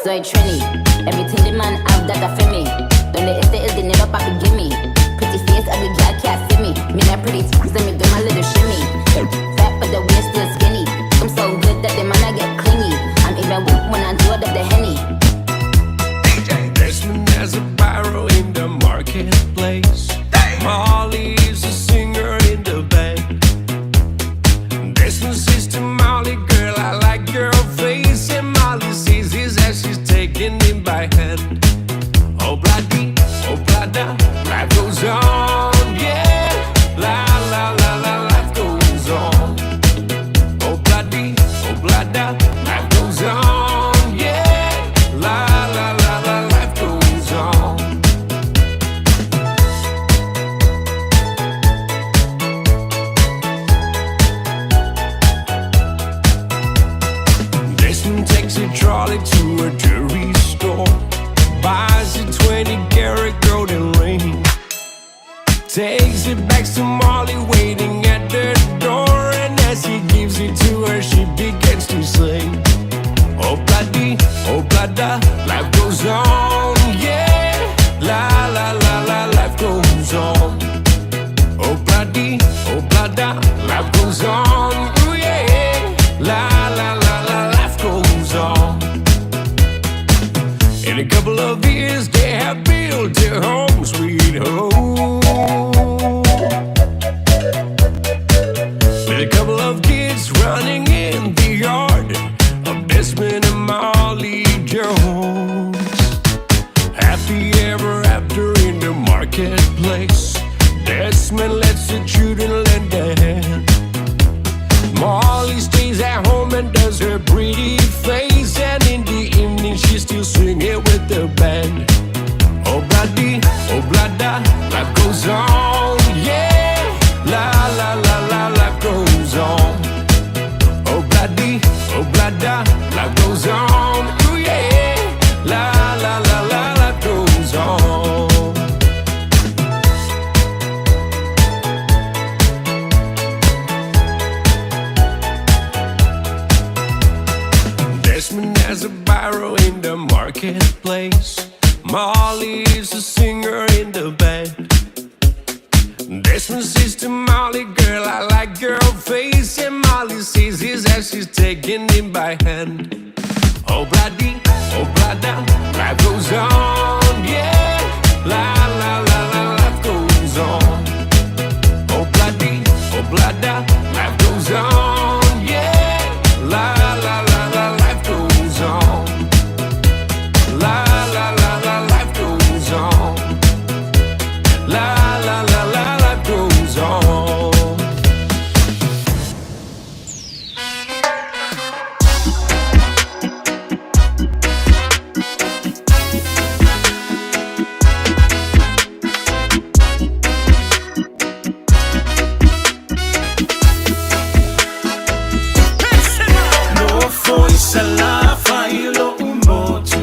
Soy Trini, everything the man have that a for me. Don't let it is the never papi give me. Pretty face, ugly girl can't see me. Me not pretty, so me do my little shimmy. Fat but the waist still skinny. I'm so good that the man I get clingy. I'm even weak when I do it up the henny. DJ Desmond has a barrel in the marketplace. Molly is a singer in the band. Desmond says to Molly, girl, I like your face. And Molly sees his as she's taking him by hand. Oh, bloody, oh, blada, life goes on, yeah. La, la, la, la, life goes on. Oh, bloody, oh, blada, life goes on, yeah. La, la, la, la, life goes on. Desmond takes a trolley to a jewelry store, buys a 20-karat golden ring, takes it back to Molly waiting at the door, and as he gives it to her, she begins to sing. Oh, bloody, oh, blada, life goes on, yeah. La, la, la, la, life goes on. Oh, bloody, oh, blada, life goes on, ooh, yeah. La, la, la, la, life goes on. In a couple of years, they have built their home, sweet home. With a couple of kids running in the yard of Desmond and Molly Jones. Happy ever after in the marketplace. Desmond lets the children lend a hand. Molly stays at home and does her pretty face, and in the evening she's still singing with the band. Oh, bloody, oh, blada, life goes on, yeah. La, la, la, la, life goes on. Oh, bloody, oh, blada, life goes on, ooh, yeah. La, la, la, la, life goes on. Desmond has a barrow in the marketplace. Molly is a singer in the band. Desmond says to Molly, girl, I like your face. And Molly sees his as she's taking him by hand. Oh, bloody, oh, blada, life goes on, yeah. La, la, la, la, life goes on. Oh, bloody, oh, blada, life goes on, yeah. La, la, la, la, life goes on. La, la, la, la, life goes on. La, la, la, la, life goes on. No foi se la fai lo umotu.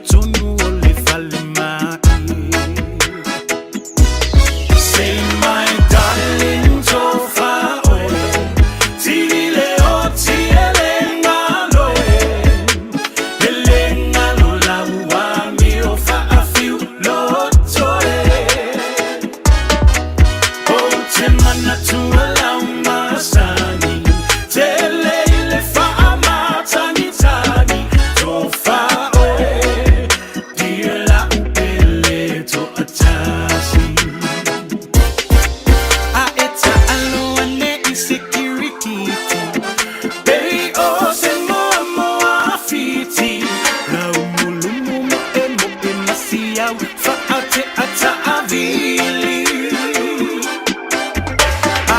totonu o le falemai. Say my darling tofa oe, tili le o tiele ngalo e, ele ngalo la ua mi o faafiu loto e. O te manatua lau masani, tele i le faamatagitagi, tofa oe, dear lau pele toatasi. A e taalo ane i se kirikiti, pei o se moamoa fiti, laumulumu moemoe masiau, faateataavili.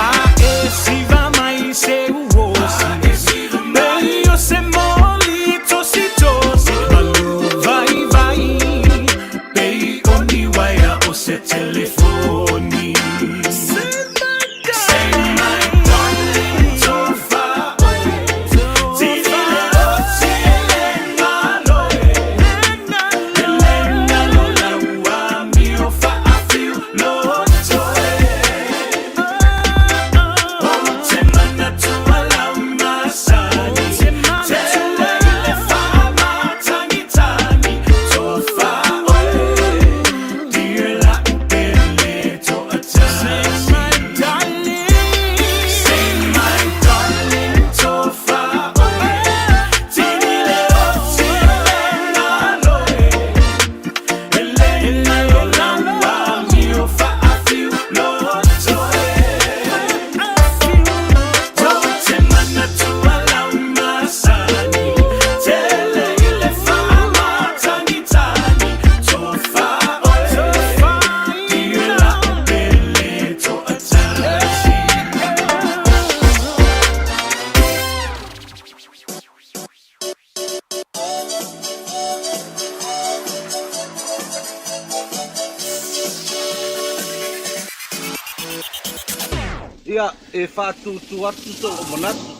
A e siva mai se uosi, pei o se moli tositosi, malu vaivai, pei o ni uaea o se telefoni. Say my darling, tofa oe, tili le o tiele ngalo e, ele ngalo la ua mi o faafiu loto e. O te manatua lau masani, tele i le faamatagitagi, tofa oe, dear lau pele toatasi. Say my darling, tofa oe, tili le o tiele ngalo e, ele ngalo la ua mi o faafiu loto e. O te manatua lau masani, tele i le faamatagitagi, tofa oe, dear lau pele toatasi. Ia, e faatūtū atu sou manatu.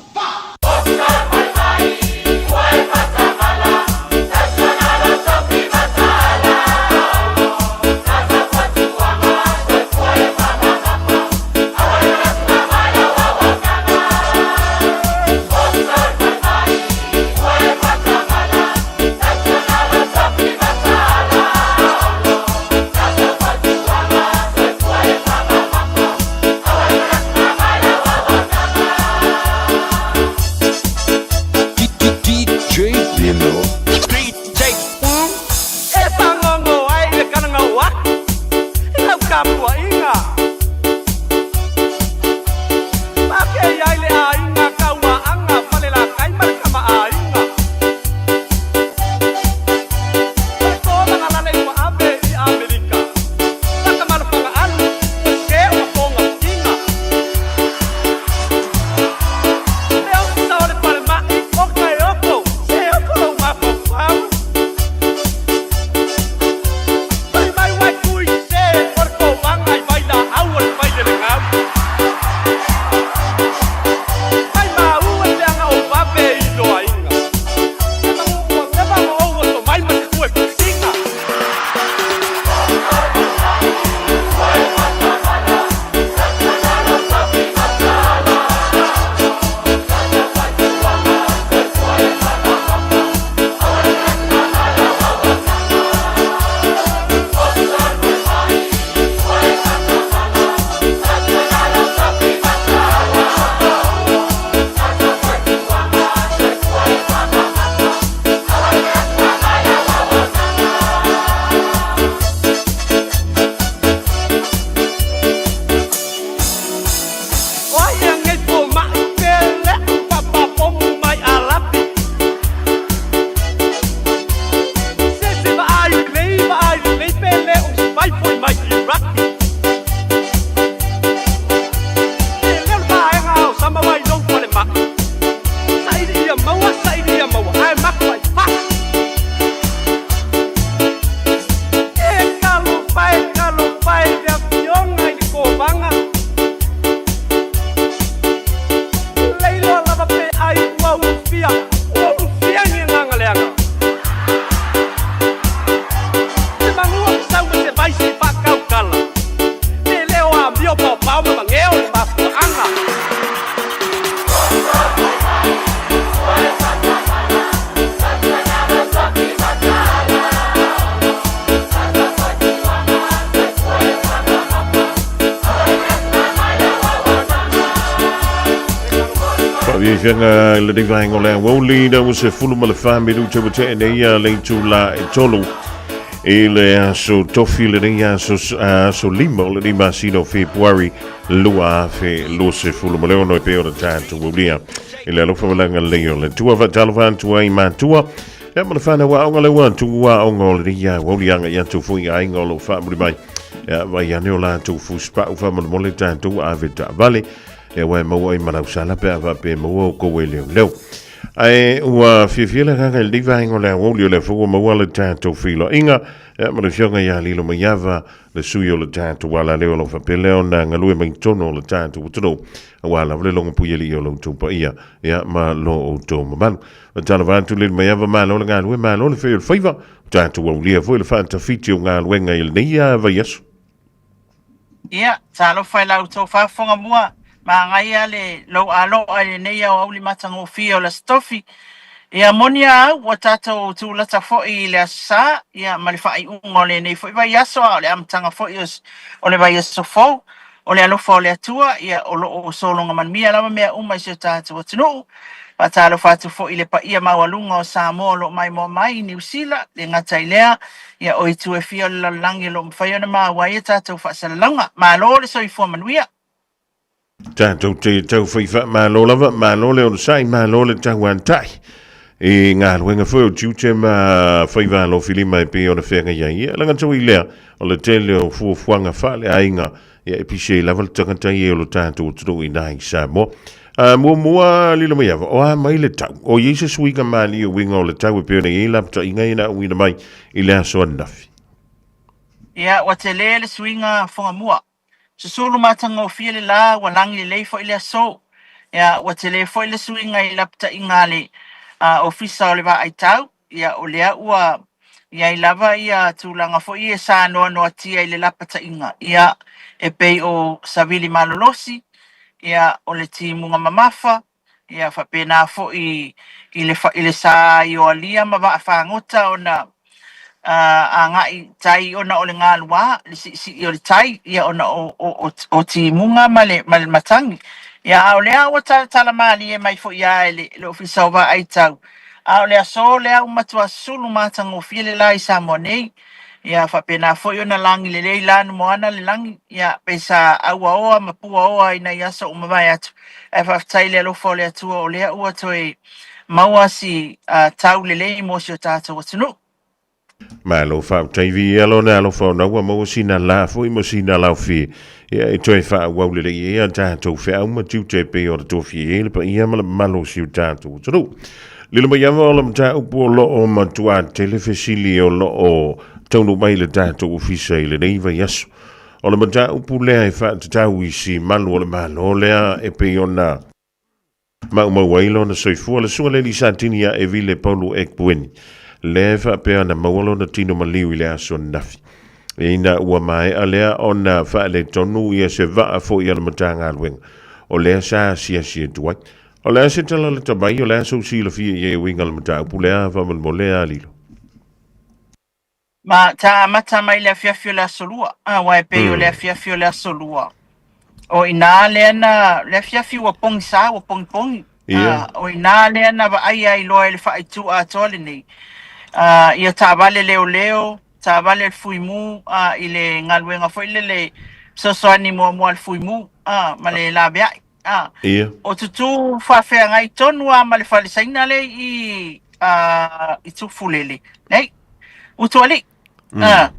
Afioga i lenei vaega o le aoauli, na ua 14 minute ua tea nei a le itula e 3 i le aso tofi lenei aso, aso 5 o lenei masina o Fepuari 2026 e pei ona tatou aulia i le alofa malaga lelei o le Atua. Faatalofa atu ai matua ia ma le fanau aoga le ua atu aoga o lenei aoauli agai atu foi aiga o lo o faamuli mai. Ia vai ane o latou fusipau faamolemole tatou ave taavale ia ua e maua ai ma lau sala pe a faapea e maua outou e leoleo. Ae ua fiafia le agaga i lenei vaega o le aoauli o lea foi ua maua le tatou feiloaiga ia ma le afioga ia Lilo Maiava, le sui o le tatou alaleo o lo o faapea lea ona galue mai totonu o le tatou atunuu aua lava le logopuialii o lo outou paia ia ma lo outou mamalu. Faatalofa atu Lilo Maiava, malo le galue, malo le fai o le faiva, ua tatou aulia foi le faatafiti o galuega i lenei vaiaso. Ia, talofa i la outou faafofoga mua, manaia le lou aloa i lenei aoauli matagofie o le Aso Tofi. Ia moni a au, ua tatou tulata foi i le Aso Sa, ia, ma le faaiuga o lenei foi vaiaso, a o le amataga foi o le vaiaso fou. O le alofa o le Atua, ia, o lo o sologa manuia lava mea uma i si o tatou atunuu. Faatalofa atu foi i le paia maualuga o Samoa o lo o maimoa mai i Niu Sila, le gata i lea, ia, o itu e fia o le lalolagi o lo o mafai ona maua ai a tatou faasalalauga. Malo le soifua manuia! Tatou te taufai faamalo lava, malo le onosai, malo le tauantai i galuega foi o tiute ma faiva alofilima e pei ona feagai ai. Ia, laga i lea, o le tele o fuafuaga faaleaiga, ia e pisi ai lava le tagata ia o lo tatou atunuu i nai Samoa. Muamua lilo mai ava, o a mai le tau, o i ai se suiga malie uiga o le tau e pei ona i ai lapataiga ia na auina mai i le aso ananafi. Ia, ua tele le suiga Fogamua. Susulu matagofie le la, ua lagi lelei foi le aso. Ia, ua tele foi le suiga i lapataiga a le Ofisa o le Vaai Tau. Ia, o lea ua i ai lava ia tulaga foi ia sa noanoatia i le lapataiga. Ia, e pei o savili malolosi, ia, o le timuga mamafa, ia, faapena foi i le, i le sa ioalia ma vaa fagota ona agai tai ona o le galuā, le siisii o le tai, ia ona o, o, o, o timuga ma le, ma le matagi. Ia, a o lea ua talatala malie mai foi lava e le, le Ofisa o Vaai Tau, a o le aso lea ua matua sulu matagofie le la i Samoa nei. Ia, faapena foi ona lagi lelei lanu moana le lagi, ia, pei sa auaoa ma puaoa i nai aso ua mavae atu. Ae faafetai i le alofa o le Atua o lea ua toe maua si tau lelei mo si o tatou atunuu. Malo faafetai viia lona alofa ona ua maua sina la foi ma sina laofie ia e toe faaauau lelei ai a tatou feau ma tiute e pei ona tofia ai le paia ma le mamalu o si o tatou atunuu. Lilo mai ava o le mataupu o lo o matuā tele fesili o lo o taunuu mai i le tatou ofisa i lenei vaiaso. O le mataupu lea e faatatau i si malu o le Malo lea e pei ona maumau ai lona soifua, le susuga le alii Satini ia Evile Paulo Ekbueni, lea e faapea ona maua lona tino maliu i le aso ananafi. Ina ua maea lea ona faaletonu ia se vaa foi a le Matagaluega, o lea sa asiasi atu ai. O le a se tala lata mai, o le a sou silafia i ai e uiga i le mataupu lea, faamolemole a Lilo? Ma ta amata mai le afiafi o le aso lua, aua e pei o le afiafi o le aso lua. O inā lea na, le afiafi ua pogisā, ua pogipogi. O inā lea na vaai ai loa e le faaitu atoa lenei. Ia taavale leoleo, taavale le fuimu i le galuega foi lele fesoasoani muamua a le fuimu ma le laveai. Ah, Ia. O tutū faafeagai tonu lava ma le fale saina lea i i Tufulele. Nei, Utualii. Ah,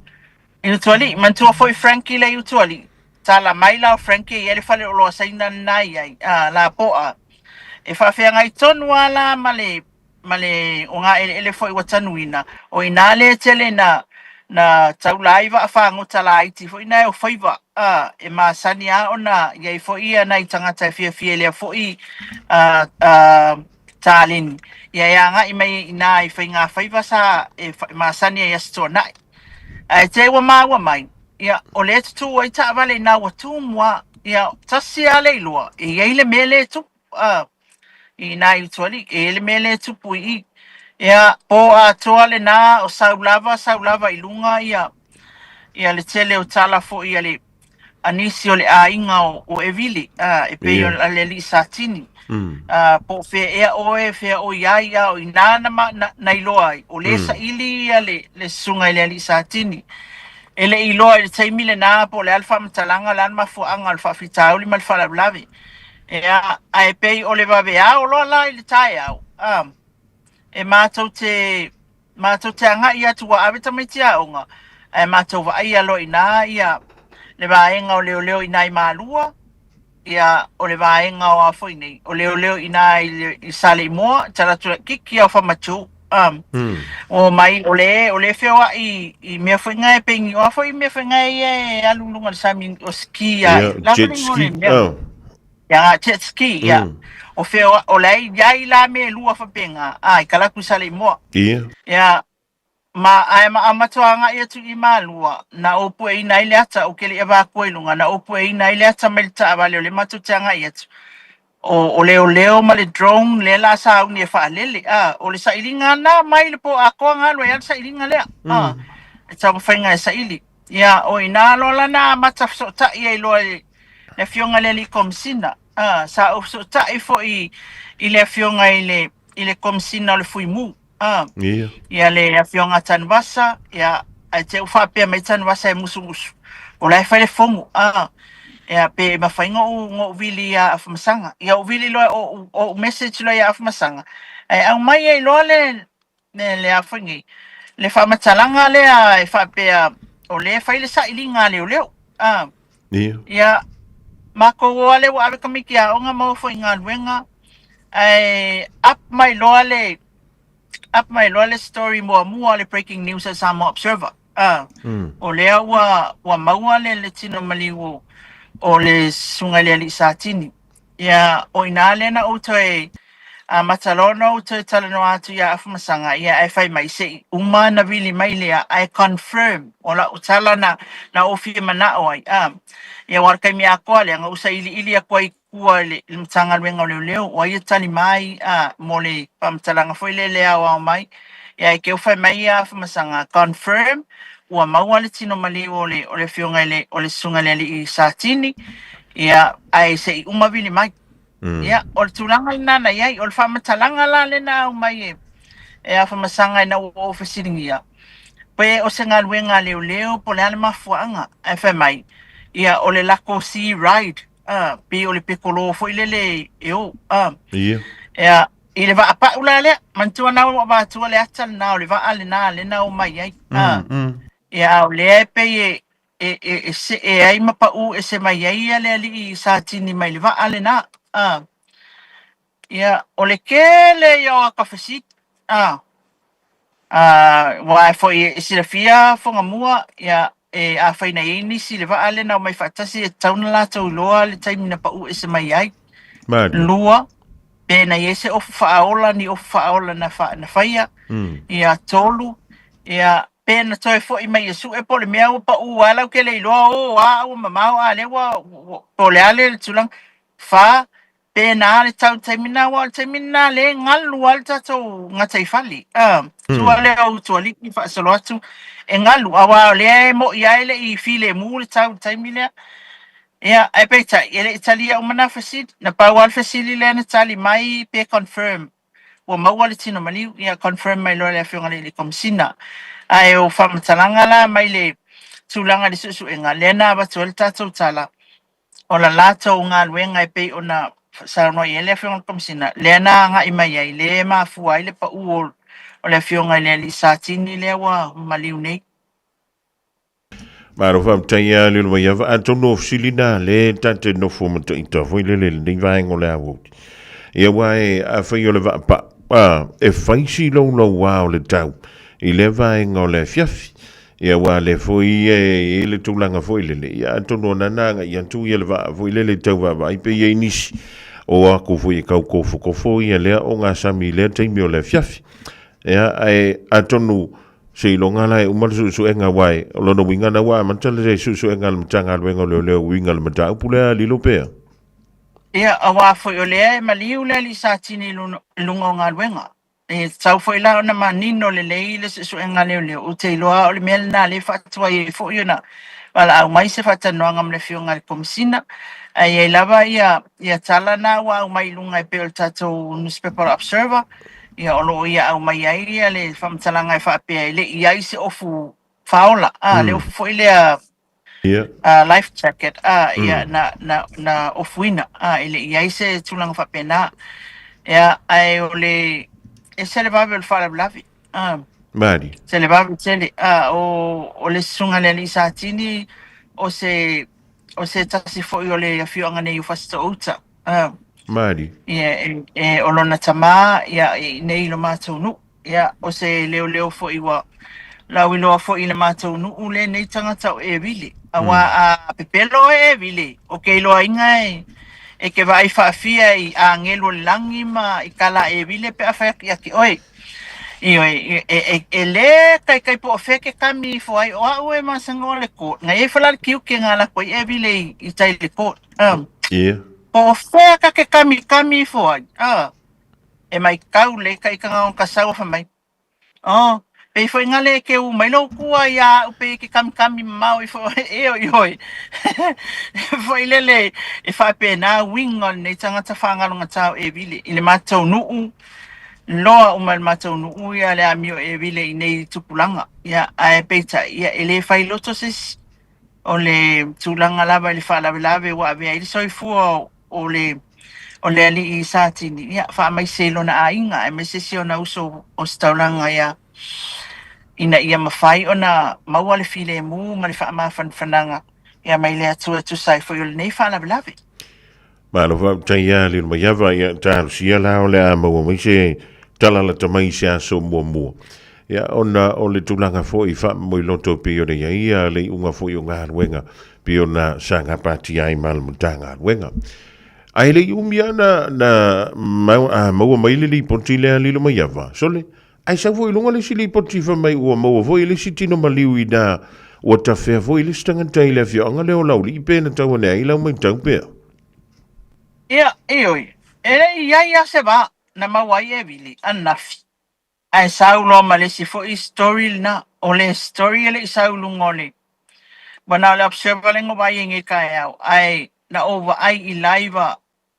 i Utualii. Manatua foi Frankie lea i Utualii. Tala mai la o Frankie e i ai le fale oloa saina lena e i ai, ah, lapoa. E faafeagai tonu lava la ma le ma le ogaeleele foi ua tanuina, o i inā lea e tele na na taula ai vaa fagota laiti foi na e o faiva, a, e masani lava ona i ai foi ia nai tagata e fiafia i lea foi a, a, taleni, ia e agai mai i inā i faigafaiva sa e masani ai i Aso Toonai. Ae te ua maua mai, ia, o lea e tutū ai taavale inā ua tumu lava, ia, tasi lava le iloa, e i ai le mea lea e tupu, a, i nā i Utualii, e i ai le mea lea e tupu i i. Ia, pō atoa lenā, o sau lava, sau lava i luga ia, ia le tele o tala foi a le, a nisi o le aiga o, o Evili, a, e pei o le alii Satini. Po o fea ea oe, fea oi ai, a o inā na, ma, na, na iloa ai, o lea saili ia le, le susuga i le alii Satini. E le i iloa i le taimi lenā po o le a le faamatalaga, o le a le mafuaaga o le faafitauli ma le faalavelave. Ia, ae pei o le vaveao loa la i le taeao, a, e matou te, matou te agai atu ua ave tamaiti aoga, ae matou vaaia loa i ina ia le vaega o leoleo i ina i Malua, ia o le vaega o a foi nei, o leoleo i ina i, le, i Saleimoa, tala atu laitiiti ia o Famatu. O mai, o le, o le feoai i mea foi ngai pe ni o foi mea foi ngai ia e alu i luga o le sami o ski a Ia, la jet foi le ski. mea. Oh. Ia, jet ski, ia. O feo, o le ai la me lua fapenga, a i kalaku Saleimoa. Ia, ma ae ma amatua agai atu i Malua, na ou pueina ai le ata, ou ke le i avākua i luga, na ou pueina ai le ata mai le taavale o le matou te agai atu. O, o leoleo ma le drone lea la sauni e faalele. A, o le sailiga na mai le po atoa galu ai lava le sailiga lea. A, e taumafaiga e saili. Ia, o inā loa la na amata fesootai ai loa i le afioga i le alii Komesina. A, sa ou fesootai foi i le afioga i le, i le Komesina o le Fuimu. A, ia le afioga a Tanuvasa, ia, ae te i faapea mai Tanuvasa e musumusu. O la e fai le fogu, a, ia, pe mafai ona ou, ona ou vili ia Afamasaga. Ia ou vili loa, ou, ou message loa ia Afamasaga, ae aumai ai loa le, le, le a foi nei, le faamatalaga lea e faapea, o lea e fai le sailiga a leoleo. A, ia, matou o lea ua ave tamaiti aoga ma o foi i galuega, ae up mai loa le, up mai loa le story muamua le breaking news a Samoa Observer. O lea ua, ua maua le, le tino maliu o, o le susuga i le alii Satini. Ia, o inā lea na ou toe amata loa ona ou toe talanoa atu ia Afamasaga, ia ae fai mai se i uma na vili mai lea, ae confirm o lau tala na, na ou fia manao ai. Ia aua o le taimi atoa lea, na ou sailiili atu ai i tua i le, i le Matagaluega o Leoleo, o ai e tali mai mo le faamatalaga foi lea le aoao mai. Ia ae te i fai mai ia Afamasaga, confirm, ua maua le tino maliu o le, o le afioga i le, o le susuga i le alii Satini, ia, ae se i uma vili mai. Ia, o le tulaga lena na i ai, o le faamatalaga la lea na aumai e, e Afamasaga ina ua ou fesiligia, pe o se galuega a leoleo po o le a le mafuaaga, ae fai mai, ia, o le lako sea ride, pei o le pekolo foi lele e o, Ia, i le vaapau la lea, manatua na ua avatua le ata lena o le vaa lena lea na omai ai. Ia, a o lea e pei e, e, e, e see ai ma pau ese mai ai ia le alii Satini mai le vaa lena. Ia, o le tele ia o ata fesili. Aua e foi e silafia Fogamua, ia, e afai na i ai nisi i le vaa lea na omai faatasi, e tatau ona latou iloa le taimi na pau ese mai ai. Malie. Lua, pe na i ai se ofu faaola, ni ofu faaola na, fa, na faia. Ia, tolu, ia, pe na toe foi mai e sue po o le mea ua pau lava lau ke le iloa, o a ua mamao a lea ua, ua, po o le a le tulaga. Fa, pe na le tau taimi na, aua o le taimi lena lea e galu lava le tatou gataifale. Tua lea o Utualii faasolo atu e galu, aua o lea e mo'i lava e le i filemu le tau i le taimi lea. Ia, ae peitai, e le i talia uma na fesili. Na pau lava le fesili lea na tali mai pe confirm ua maua le tino maliu, ia confirm mai loa le Afioga i le Komesina. Ae o faamatalaga la mai le tulaga i le suesuega, lea na avatu ai le tatou tala, o la latou galuega e pei ona saunoa i ai le Afioga i le Komesina, lea na agai mai ai, lea e mafua ai le pau o, o le Afioga i le Alii Satini lea ua maliu nei. Malo faafetai ia Lilomaiava, atonu o fesili na le ta te nofo ma taita foi lele i lenei vaega o le aoauli. Ia aua e afai o le vaapau, a, e fai si loulouā o le tau i lea vaega o le afiafi. Ia aua lea foi e i ai le tulaga foi lele, ia atonu o nana agai atu ia le vaa foi lele i tau vaavaai pe i ai nisi o aku foi e tau kofokofo ia lea ogasami i lea taimi o le afiafi. Ia, ae atonu seiloga la e uma le suesuega aua e, o lona uiga na ua amata le suesuega a le Matagaluega o Leoleo e uiga i le mataupu lea lilo pea. Ia, aua foi o lea e maliu le alii Satini i luga o galuega. E tatau foi la ona manino lelei le suesuega a leoleo, ou te iloa o le mea lena lea e faatuai ai foi ona valaau mai se faatalanoaga ma le Afioga i le Komesina. Ae i ai lava ia ia tala na ua aumai i luga e pei o le tatou newspaper Observer, ia o lo o ia aumai ai ia le faamatalaga e faapea e le i i ai se ofu faaola, a, le ofu foi lea life jacket, a, ia na na na ofuina, a, e le i i ai se tulaga faapena. Ia, ae o le ese le vave o le faalavelave. A. Mali. Se le vave tele. A, o, o le susuga i le alii Satini, o se, o se tasi foi o le afioaga nei o Fasitoouta. A. Mali. Ia, e, e, o lona tamā, ia, i inei i lo matou nuu. Ia, o se leoleo foi ua lauiloa foi i le matou nuu lenei tagata o Evile. Auā a pepelo oe Evile, o ke iloaina e, e ke vaai faafia i agelu o le lagi ma i kala Evile pe a fai atu ia te oe. Ioe, e, e, e lē kaikai po o fea ke kami ifo ai, o a'u e masani o le court. Na i ai foi la le tiute na lako ai Evile i, i tai le court. Po o fea ka ke kami kami ifo ai, e maitau le ikaikaga o ka sau fai mai, Oh, pei foi nga le ke u mai lou kua ia a'u pei ke kamikami mamao ifo e oi oi. Foi lele e faapena uiga o lenei tagata faagalogatā o Evile i le matou nuu, loa uma i le matou nuu ia le amio Evile i nei tupulaga. Ia, ae peitai, ia, e le fai loto se isi. O le tulaga lava i le faalavelave ua avea ai le soifua o le o le alii Satini, ia, faamaise i lona aiga aemaise si ona uso o se taulaga ia ina ia mafai ona maua le filemu ma le faamafanafanaga ia mai le Atua e tusa ai foi o lenei faalavelave. Malo faafetai ia Lilomaiava, ia talosia la o le a maua mai se tala lata mai i se aso muamua. Ia ona o le tulaga foi faamoemoe pei ona i ai ia le iuga foi o galuega pei ona sa gapatia ai ma le Matagaluega. Ae le i umi lava na, na mau, a maua mai le lipoti lea Lilomaiava, sole, ae sau foi i luga le isi lipoti fai mai ua maua foi le isi tino maliu inā ua tafea foi le isi tagata i le afioaga lea o Laulii pe na tau ane ai lau matau pea. Ia, ioe, e le i i ai lava se vā na maua ai e Vili ananafi. Ae sau loa ma le isi foi story lena. O le story e le i sau i luga o le ua na o le Observer lea na ou vaai ai nei taeao, ae na ou vaai i live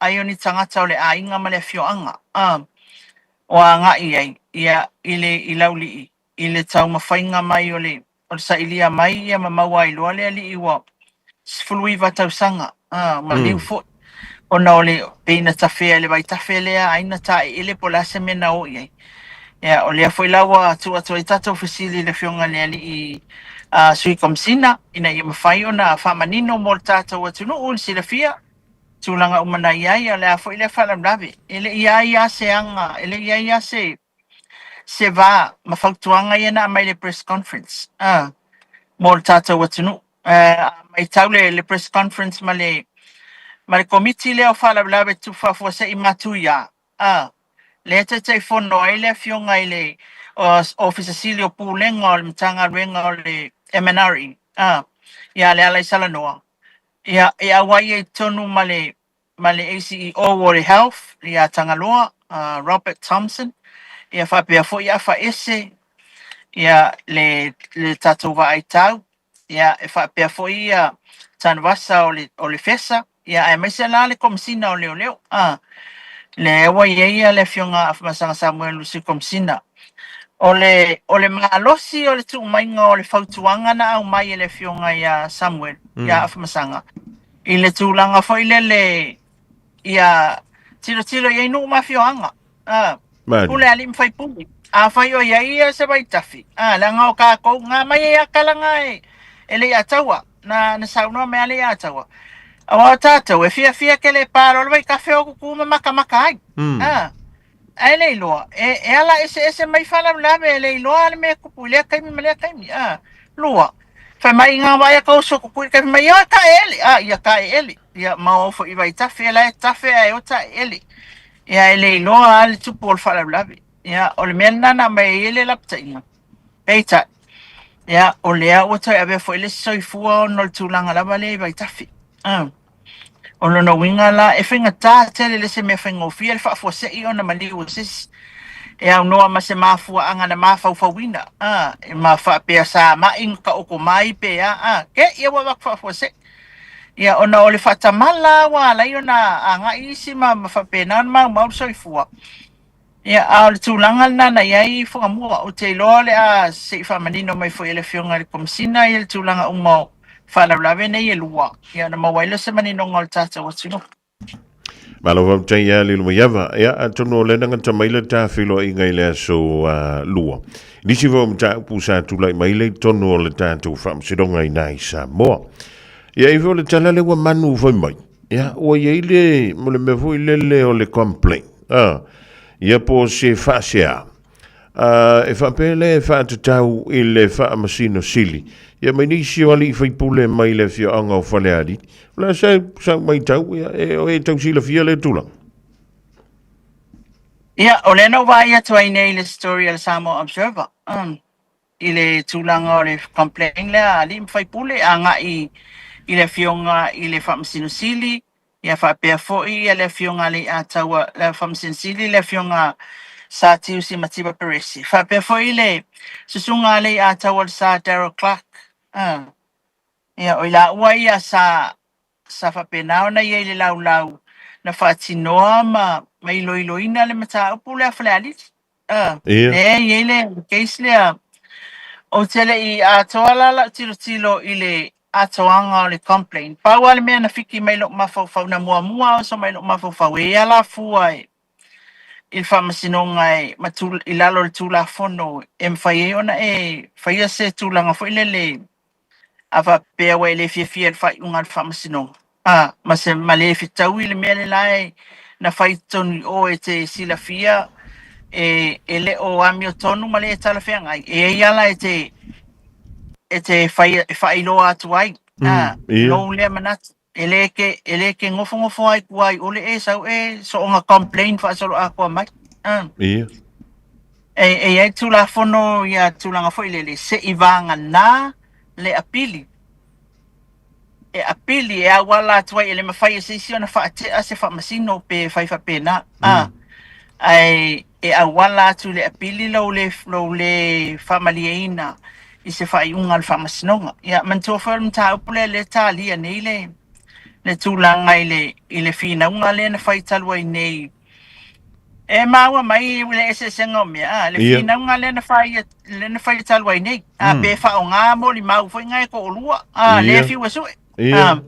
ai o ni tagata o le aiga ma le afioaga a o agai ai ia i le i Laulii i le taumafaiga mai o le o le sailia mai ia ma maua ai loa le alii ua 19 tausaga, a, maliu foi, ona o le pei na tafea i le vaitafe lea ai na taeele po o le a se mea na o i ai. Ia, o lea foi la ua tuu atu ai tatou fesili i le Afioga i le Alii a, Sui Komesina ina ia mafai ona faamanino mo le tatou atunuu le silafia tulaga uma na i ai, a o le a foi lea faalavelave. E le i i ai lava se aga, e le i i ai lava se se va ma fautuaga ia na aumai i le press conference a mo le tatou atunuu. A maitau le, le press conference ma le ma le komiti lea o faalavelave tupu faafuasei matuia a lea e Taitaifono ai le afioga i le Ofisa Sili o Pulega o le Matagaluega o le MNRE a ia Leala i Salanoa ia e auai ai tonu ma le ma le ACEO o le Health ia Tagaloa, Robert Thompson, ia faapea foi Afaese, ia le, le tatou vaai tau, ia e faapea foi ia Tanuvasa o le, o le FESA, ia aemaise la le Komesina o Leoleo, a, lea ua i ai le Afioga Afamasaga Samuel Sui Komesina. O le, o le malosi o le tuumaiga o le fautuaga na aumai e le Afioga ia Samuel, ia Afamasaga, i le tulaga foi lele ia tilotilo i ai nuu ma afioaga. A, pule alii ma faipule. Afai o i ai ia se vaitafi, a, leaga o kākou, ngā mai e akala ngā e, e le i ataua, na, na saunoa mai a le i ataua. Aua o tātou, e fiafia ke le pālo le vaitafe o kuku ma makamaka ai. A, Ae le iloa, e, e ala eseese mai faalavelave, e le iloa le mea e kupu i lea taimi ma lea taimi. A, lua, fai mai i ngā waea ka oso kuku i ka fai mai, ia ka ele, a, ia ka ele, ia ma o foi i vaitafe, la e tafe ae o ta ele. Ia e le iloa a le tupu o le faalavelave. Ia, o le mea lena na aumai ai e le lapataiga. Peitai, ia, o lea ua toe avea foi le isi soifua ona o le tulaga lava lea i vaitafe. A. O lona uiga la, e faigata tele le se mea faigofie le faafuasei ona maliu o se isi. E aunoa ma se mafuaaga na mafaufauina, a, e ma faapea sa ma'i ma taoto mai pe a, a, ke ia ua avatu faafuasei. Ia, ona o le faatamala ua ala ai ona agai isi ma, ma faapena ona maumau le soifua. Ia, a o le tulaga lena na i ai Fugamua, ou te iloa o le a se i faamanino mai foi e le Afioga i le Komesina ia le tulaga uma o faalavelave nei e lua, ia ona maua ai lea o se maninoga o le tatou atunuu. Malo faafetai ia Lilomaiava. Ia, atonu o lea na gata mai le ta feiloaiga i le aso lua. Nisi foi o mataupu sa tulai mai le i totonu o le tatou faamasinoga i nai Samoa. Ia, e foi o le tala lea ua manu fai mai. Ia, ua i ai le, mo le mea foi lele o le complaint. Ah, ia po o se faasea. E faapea lea e faatatau i le Faamasino Sili, ia mai nisi o alii faipule mai le afioaga o Falealili. O le a sa, sau matau, ia, e, o e tau silafia lea tulaga? Ia, o lea na ou vaai atu ai nei i le story a le Samoa Observer, i le tulaga o le complaint lea a alii ma faipule agai i le afioga i le Faamasino Sili, Ia faapea foi le Afioga a Leiataua, le Faamasino Sili, le Afioga Sir Tiusi Mativa Peresi. Faapea foi le Susuga a Leiataua le Sir Darrell Clarke. Ia, o i laua ia sa, sa faapena ona i ai i le laulau na faatinoa ma, ma iloiloina le mataupu lea a Falealili. Ia. Lea e i ai le case lea. Ou te le i atoa la lau tilotilo i le atoaga o le complaint. Pau lava le mea na fiki mai lou mafaufau, na muamua oso mai lou mafaufau, e i ai lava la fua i le faamasinoga e, ma tu, i lalo o le Tulafono e mafai ai ona e faia se tulaga foi lele a faapea ua e le fiafia i le faaiuga a le faamasinoga, a, ma se ma le fetaui le mea le la e na fai i totonu i o e te silafia e, e le o amiotonu ma le talafeagai. E i ai ala e te, e te fai, e faailoa atu ai, a, lou lea manatu. E le ke, e le ke nofonofo ai tua i ʻole e sau e soonga complain faasoloatoa mai. Ia. E, e i ai Tulafono ia tulaga foi lele, se i vagana le apili. E apili e auala atu ai, e le mafai e se isi ona faatea se faamasino pe fai faapena. Ae e auala atu i le apili lou le, lou le faamalieina i se faaiuga a le faamasinoga. Ia, manatua foi o le mataupu lea lea e talia nei le, le tulaga i le, i le finauga lea na fai talu ai nei. E maua mai le eseesega o mea, a, le finauga lea na fai, lea na fai talu ai nei. A, pe faaaoga molimau foi na e toalua, a, lea e fiu e sue. A,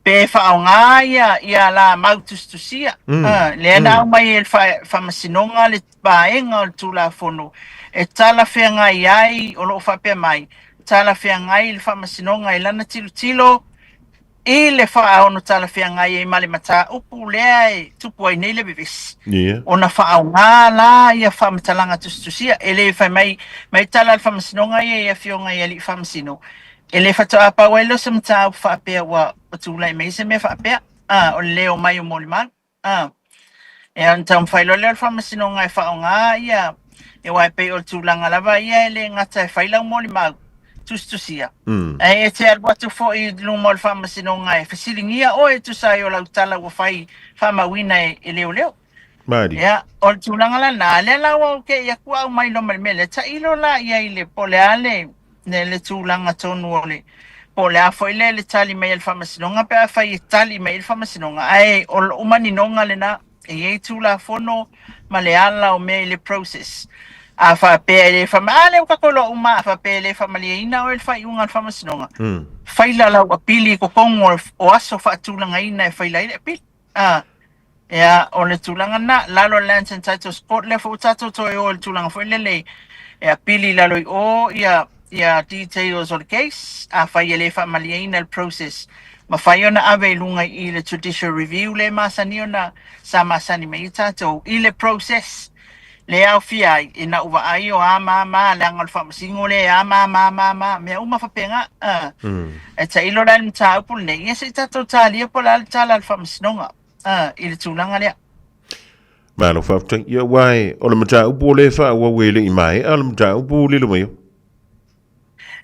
pe faaaoga ia, ia la mau tusitusia. Lea na aumai e le Faamasinoga le vaega o le Tulafono e talafeagai ai, o lo o faapea mai, talafeagai le Faamasinoga i lana tilotilo i le faaono talafeagai ai ma le mataupu lea e tupu ai nei le vevesi. Ona faaaoga la ia faamatalaga tusitusia. E le fai mai, mai tala a le Faamasinoga ia i afioga i alii faamasino, E le faatoa pau ai lea o se mataupu faapea ua tulai mai se mea faapea, a, o le le omai o molimau. A, e ona taumafai loa lea o le faamasinoga e faaaoga ia, aua e pei o le tulaga lava ia e le gata e fai lau molimau tusitusia, ae e te alu atu foi i luma o le faamasinoga e fesiligia oe e tusa ai o lau tala ua fai faamauina e leoleo. Malie. Ia, o le tulaga la lena, lea la ua ou te'i atu au mai loa ma le mea lea, tailo la i ai le, po o le a le, le, le tulaga tonu o le, po o le a foi le, le tali mai a le Faamasinoga pe afai e tali mai le Faamasinoga, ae o lou maninoga lena, e i ai Tulafono ma le ala o mea i le process. A faapea e le faama, a lea ua tatou iloa uma, a faapea e le faamalieina oe i le faaiuga a le Faamasinoga, faila lau apili i totonu o, o aso faatulagaina e faila ai le apili. A, ia, o le tulaga lena, lalo o le Lands and Titles Court, lea foi ua tatou toe o i le tulaga foi lele e apili i lalo i o ia, ia details o le case, afai e le faamalieina le process, mafai ona ave i luga i le judicial review lea e masani ona, sa masani mai ai tatou i le process lea e aofia ai, ina ua vaai o a ma a ma a, leaga o le faamasino lea e a ma a ma a ma a ma a, mea uma faapena. A, e tailo la i le mataupu lenei, ia se i tatou talia po o le a le tala a le faamasinoga a, i le tulaga lea. Malo faafetai. Ia aua e, o le mataupu o lea e faaauau e le i maea le mataupu lilo mai.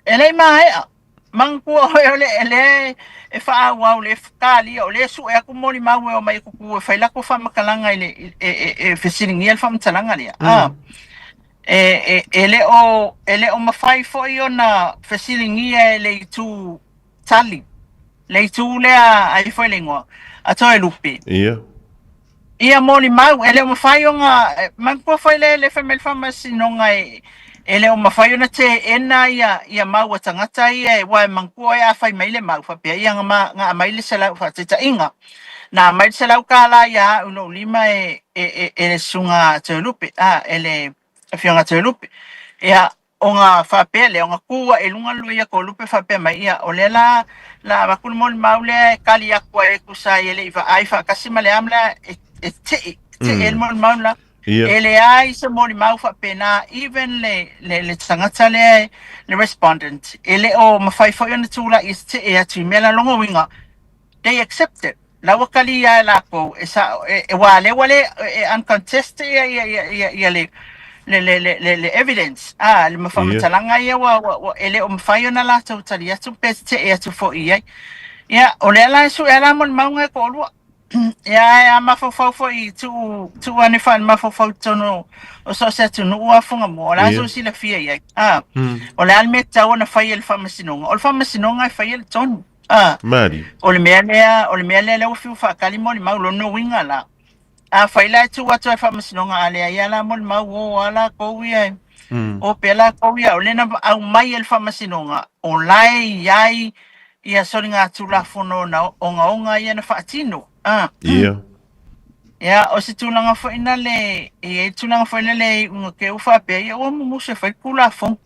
E le i maea. Manatua oe o le lea e faaauau le kalia o lea e sue atu molimau e omai e tutu e fai latou faamatalaga i le e, e, e fesiligia le faamatalaga lea. Ah, e, e, e le o e le o mafai foi ona fesiligia e le itu tali. Le itu lea ai foi le igoa a Toelupe. Ia. Ia molimau, e le o mafai ona, manatua foi le, le fai mai le faamasinoga e, e le o mafai ona teena ia, ia mau a tagata ia, e, ua e manatua oe a fai mai le mau, faapea ia na, ma, na aumai le selau faataitaiga, na aumai le $100 ia au i lou lima e, e, e, e le susuga a Toelupe, a, e le afioga a Toelupe. Ia, Ona faapea lea, ona tu ae i luga le loia Toelupe faapea mai, ia, o lea la, la avatu le molimau lea e tali atu ai e tusa ai e le i vaai faatasi ma le a ma le a, e, e tee, tee le molimau la. E leai se molimau faapena, even le, le, le tagata lea, le respondent, e le o mafai foi ona tulai e tee atu i mea la lona uiga, they accept it. La ua talia e lakou e sao e, e ua lea ua le e uncontested ia ia ia ia, ia le le le le le, le evidence ah le mafaamatalaga ia ua, ua, ua e le o mafai ona latou tali atu pe tetee atu foi i ai. Ia o lea la e sue la molimauga e toalua. Ia ae a mafaufau foi i tuu tuu ane faale-mafaufau i totonu o so o se atunuu a Fugamua, o le a sou silafia i ai? Ah, o le a le mea e tatau ona fai e le faamasinoga? O le faamasinoga e faia le tonu. Ah, Mari. o le mea lea, o le mea lea lea ua fiu faatali molimau lona uiga la. Afai la e tuu atu ai faamasinoga a leai a la molimau o a latou ia e o pea latou ia o lea na aumai e le faamasinoga o la e i ai ia soligatulafono na ogaoga ia na faatino. Ah. Ia. Ia, o se tulaga foi na le, e i ai le tulaga foi lele e iuga te i ua faapea, ia ua mumusu e fai le Tulafono.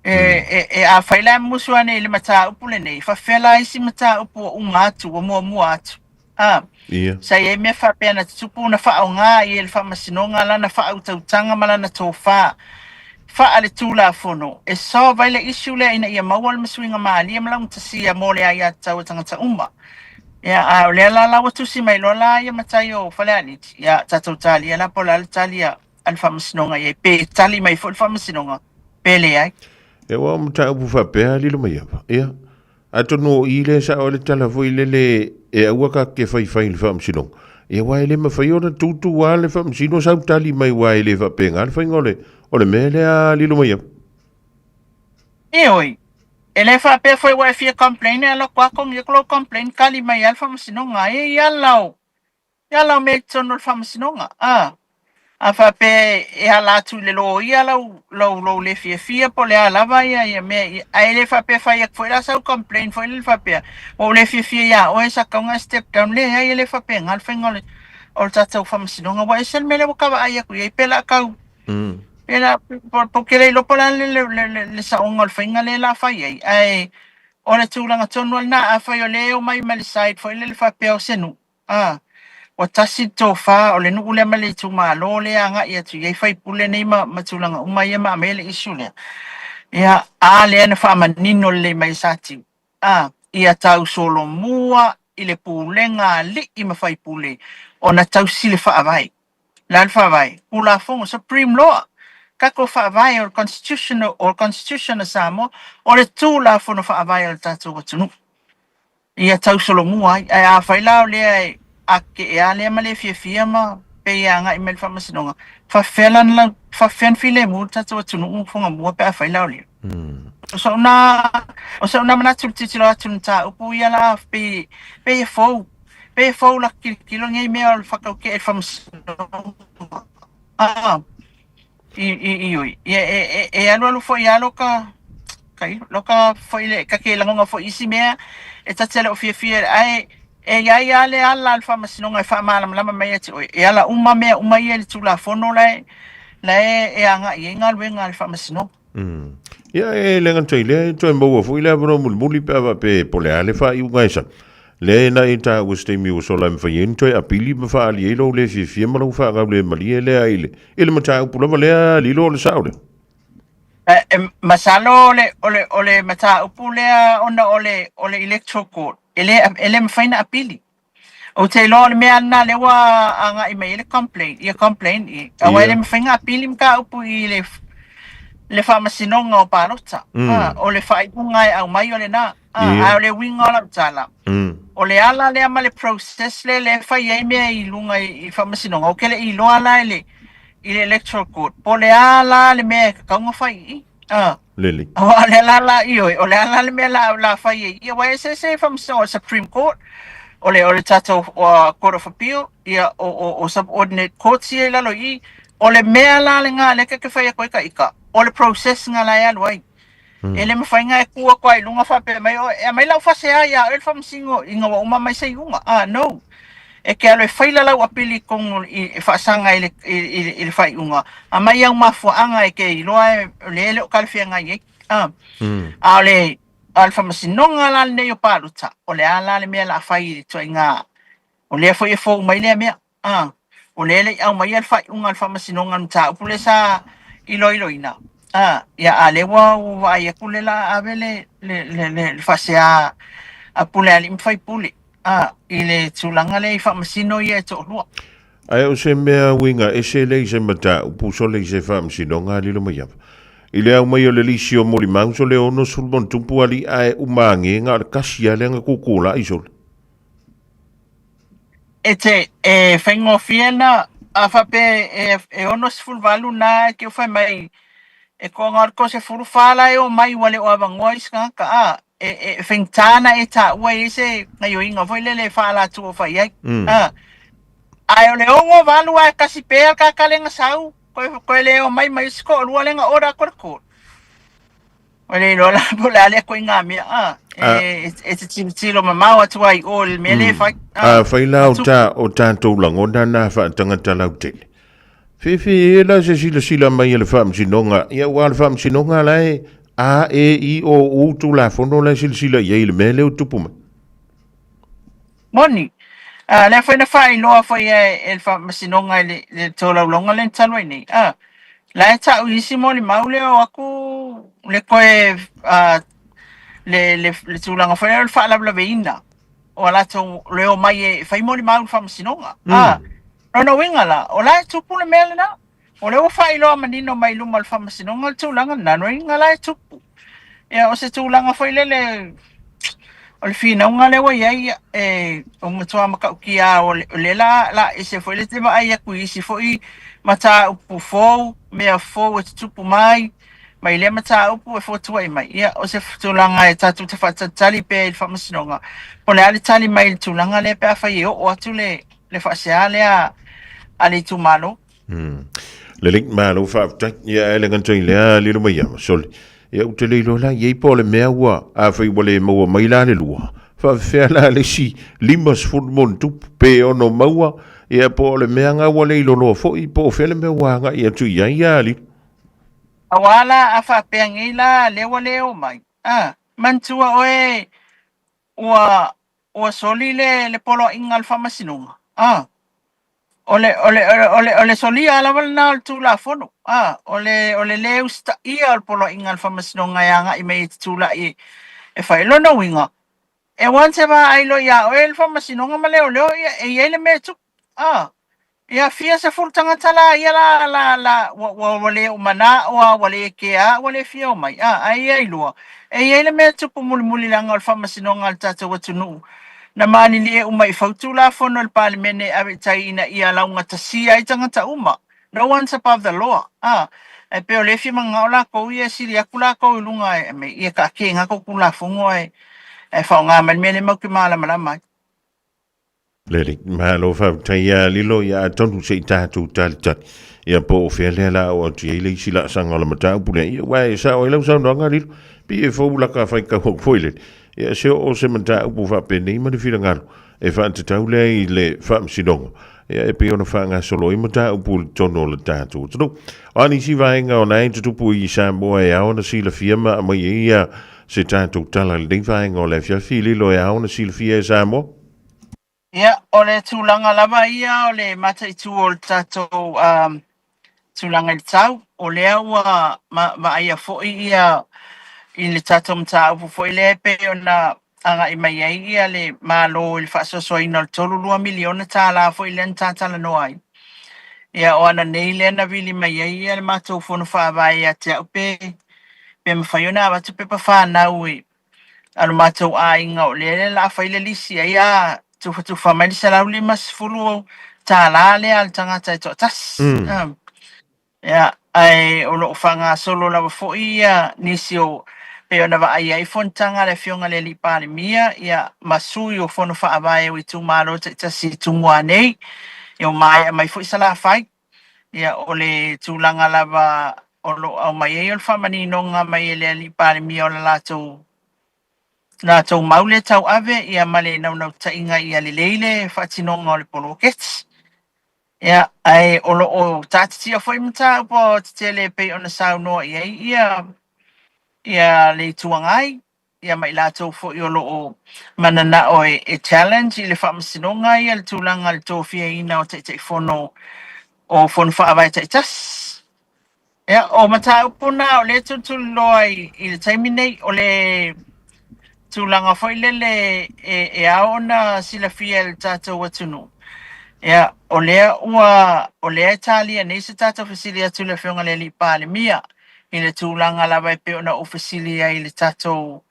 E, e, e afai la e musu ane i le mataupu lenei, faafefea la isi mataupu ua uma atu, ua muamua atu. A, Ia. sa i ai mea faapea na tutupu na faaaoga i e le faamasinoga lana faautautaga ma lana tofa faaletulafono e solve ai le issue lea ina ia maua le masuiga malie ma laugatasia mo le aiatatau a tagata uma. Ia, a o lea la la ua tusi mai loa la ia matai o Falealili, ia tatou talia la po o le a le tali a a le faamasinoga i ai, pe tali mai foi le faamasinoga, pe leai. E ua o mataupu faapea lilo mai apa. Ia. Atonu o i lea sao ai le tala foi lele e aua ka ke faifai i le faamasinoga. Ia aua e le mafai ona tutu lava le faamasino sau tali mai aua e le faapena le faiga o le, o le mea lea lilo mai apa. Ioe, e le faapea foi ua e fia complain e alu atu lava togi atu lou complain tali mai lava le faamasinoga. E i ala o, E ala o mea i totonu o le faamasinoga, a. A faapea e ala atu i le loia lau, lou, lou le fiafia po o le a lava ia, ia mea, ia, ae le faapea fai atu foi la sau complaint foi lele faapea, ua ou le fiafia ia oe sa tatau ona e step down. Leai, e le faapena le faiga o le, o le tatou faamasinoga. Ua ese le mea lea ua ta vaai atu i ai, pe la tau, pe la, po, po ke le iloa po o le a le, le, le, le, le saoga o le faiga lea o le a fai ai, ae o le tulaga tonu lava lena, afai o lea e omai ma le side foi lele faapea o se nuu, A, ua tasi le tofa o le nuu lea ma le itumalo lea e agai atu i ai faipule nei ma, ma tulaga uma ia ma aumai le issue lea. Ia, a lea na faamanino lelei mai e Satiu. A, ia tau solomua i le pulega a alii ma faipule ona tausi le faavae. Le a le faavae? Tulafono, Supreme Law. Tatou faavae o le Constitution, o le Constitution a Samoa, o le Tulafono faavae a le tatou atunuu. Ia tausolomua ai. Ae afai la o lea e ake ea lea ma le fiafia ma pei e agai mai i le faamasinoga, faafefea la ona lau, faafefea ona filemu le tatou atunuu Fugamua pe afai la o lea. O sou na, o sou na manatu i le tilotilo atu i le mataupu ia la pei, pei e fou, pei e fou la tilotilo nei mea o le whakaukea i le faamasinoga. Ah. I, i, i ui. Ia, e, e, e alualu foi lava loka, kai, loka foi le, ka ke lagona foi isi mea, e ta te le o fiafia, ae, e iai lava le ala a le faamasinoga e faamalamalama mai ia te oe, e ala uma mea uma ia i le Tulafono la e, la e, e agai i ai galuega a le faamasinoga. Ia, e le gata i lea, e toe maua foi le avanoa mulimuli pe a faapea po o le a le faaiuga e sau. Lea e naʻi taua se taimi ua sola e mafai ai ona toe apili ma faaali ai lou le fiafia ma lou faagaulemalie lea i le, i le mataupu lava lea lilo o le sao lea. E, masalo o le, o le, o le mataupu lea ona o le, o le Electoral Court, e le, e le mafai ona apili. Ou te iloa o le mea lena lea ua agai mai ai le complaint, ia complaint i, aua e le mafai ona apili mataupu i le, Le faamasinoga o palota. O le faaiuga e aumai o lena. A o le uiga o lau tala, o le ala lea ma le process lea lea e fai ai mea i luga i faamasinoga, ou te le i iloa la i le i le Electoral Court po o le a la le mea e tatau ona fai i i. Lelei. Aua o le ala la, ioe, o le a la le mea la a fai ai i i, aua e eseese faamasinoga, o le Supreme Court, o le tatou Court of Appeal, ia, o subordinate courts ia i lalo i i. O le mea la lena lea ta te fai atu ai taita, o le process lena la e alu ai. E le mafai ona e tu atu lava i luga faapea mai, oh, e aumai lau faasea ia oe le faamasino ina ua uma mai se iuga. Ah, no. E te alu e faila lau apili i totonu e faasaga i le, i le faaiuga. Aumai au mafuaaga e te iloa e, o lea e le o talafeagai ai. Ah. A o le, a o le faamasinoga la lenei o palota, o le a la le mea o le a fai i le ituaiga, o lea foi e fou mai lea mea. A, o lea e le i aumaia le faaiuga a le Faamasinoga i le mataupu lea sa iloiloina. A, ia, a lea ua ou vaai atu lea la ave le, le, le, le, le faasea a Pulealii ma Faipule, a, i le tulaga lea i faamasino ia e toalua. Ae o se mea uiga ese lea i se mataupu sole i se faamasinoga a Lilomaiava. I le au mai o le lisi o molimau sole 60+ alii ae uma agega o le kasi lava lea na kukula'i sole. E te, e faigofie na, a faapea e, e 68 na e te fai mai, e toa na o le 34 la e omai ua le o avanoa isi tagata, a, e, e faigata na e taua e i ai se gaioiga foi lele e faalatua fai ai. A, ae o le 68 a e kasi pea le tagata lea na sau, koe, koe le omai ma isi toalua lea na order atu e le court. Ua le iloa la po o le a lea ituaiga mea, a, e, e te tilotilo mamao atu ai i o i le mea lea e fai. A, a fai la o, ta, o tātou lagona nā faatangata lautele. Fefe e la se silasila mai a le faamasinoga, ia ua le faamasinoga la e A, E, I, O, U tulafono la e silasila i ai i le mea lea ua tupu mai. Moni. A, lea foi na faailoa foi e, e le faamasinoga i le, le tolaulauga lea na talu ai nei. A, la e ta'u i isi molimau le o atu le toe a, le, le, le tulaga foi lea o le faalavelaveina o a latou le omai e fai molimau i le faamasinoga. A, lona uiga la, o la e tupu le mea lena. O lea ua faailoa manino mai luma o le faamasinoga le tulaga lena, lona uiga la e tupu. Ia, o se tulaga foi lele, o le finauga lea ua i ai, ia, e, ua matua matautia lava, o le, o lea la, la ese foi le vaai atu i isi foi mataupu fou, mea fou e tutupu mai, mai lea mataupu e fotuai mai. Ia, o se tulaga e tatou te faatalitali pea i le faamasinoga, po o le a le tali mai i le tulaga lea pe afai e oo atu le, le faasea lea a le itumalo. Lelei, malo faafetai. Ia, e le gata i lea lilo mai ia, sole. Ia, ou te le iloa la i ai po o le mea ua, afai ua le maua mai la le lua, faafefea la le isi 50 ma ona tupu, pe ono maua, ia po o le mea nga ua le iloa foi, po o fea le mea ua agai atu i ai ia lilo. Aua la a faapea nei la lea ua le o mai, a, manatua oe ua ua soli le le poloaiga a le faamasinoga, a, o le o le o le o le solia lava lena o le Tulafono, a, o le o le lē usitaia o le poloaiga a le faamasinoga e agai mai e te tulai e, e fai. Lona uiga, e once e vaai loa iā oe le faamasinoga ma leoleo, ia e i ai le mea e tupu, a. Ia fia sefulu tagata la ia la la la ua ua ua le manao a ua le kea a ua le fia omai a ae ia iloa e i ai le mea e tupu mulimuli leaga o le faamasinoga a le tatou atunuu na malilie uma i fau tulafono e le Palemene e ave i tai ina ia laugatasia ai tagata uma, no one's above the law, a ae pei o lea e fia manao lakou ia e sili atu lakou i luga e me ia kaakeina tou tulafono ae ae faaaoga mai le mea lea matou te malamalama ai. Lelei, malo faafetai ia Lilo, ia atonu se i tatou talitali. Ia po o fea lea la o atu i ai le isi laasaga o le mataupu lea. Ia, uae e sao ai lau saunoaga Lilo, pei e fou laka faitau atu foi lele. Ia se oo se mataupu faapenei ma le finagalo e faatatau lea i le faamasinoga. Ia e pei ona faagasolo ai mataupu i totonu o le tatou atunuu. O a nisi vaega o la e tutupu i Samoa e ao ona silafia ma aumai ai ia se tatou tala i lenei vaega o le afiafi, Lilo e ao ona silafia e Samoa? Ia, o le tulaga lava ia o le mataitu o le tatou um, tulaga i le tau, o lea ua ma, vaaia foi ia i le tatou mataupu foi lea e pei ona agai mai ai ia le Malo i le faasoasoaina o le $32 miliona foi lea na tatalanoa ai. Ia, o ananei lea na vili mai ai ia le matou fono faavae ia te au pe pe mafai ona avatu pepa fanau i a lo matou aiga o lea o le a fai le lisi ai a tufatufa mai le $150 lea a le tagata e toatasi. Ia, ae o lo o faagasolo lava foi ia nisi o pei ona vaaia ai fonotaga a le Afioga i le Alii Palemia ia ma sui o fono faavae o itumalo taitasi i Tumua nei, ia ua maea mai foi Salafai. Ia o le tulaga lava o lo o aumai ai o le faamaninoga mai e le Alii Palemia o le latou latou mau lea tauave ia ma le naunautaiga ia lelei le faatinoga o le poloketi. Ia, ae o lo o taatitia foi mataupu aoaotetele e pei ona saunoa i ai ia ia le Itu Agai, ia ma i latou foi o lo o mananao e, e challenge i le faamasinoga ia le tulaga i le tofiaina o Taitaifono o Fono Faavae taitasi. Ia, o mataupu na o lea e tulituliloa i, i le taimi nei, o le tulaga foi lele e, e ao ona silafia e le tatou atunuu. Ia, o lea ua, o lea e talia nei se tatou fesili atu i le Afioga i le Alii Palemia i le tulaga lava e pei ona ou fesili ai i le tatou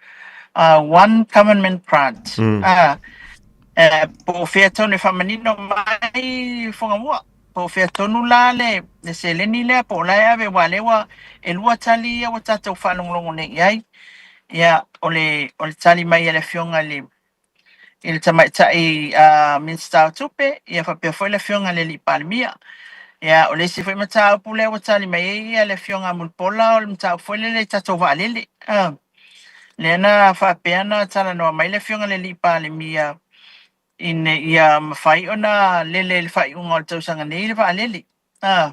uh, One Government Grant. Mm. Uh, uh, po o fea tonu e faamanino mai Fuagamua? Po o fea tonu la le, le seleni lea, po o la e ave, aua lea ua e lua tali ia ua tatou faalogologo nei i ai. Ia, o le, o le tali mai a le Afioga i le, i le Tamaitai uh, Minisita o Tupe, ia faapea foi le Afioga i le Alii Palemia. Ia, o le isi foi mataupu lea ua tali mai ai ia le Afioga a Mulipola, o le mataupu foi lele i tatou vaalele. Uh, lea na faapea na talanoa mai le Afioga i le Alii Palemia ina ia mafai ona lele i le faaiuga o le tausaga nei le vaalele. A,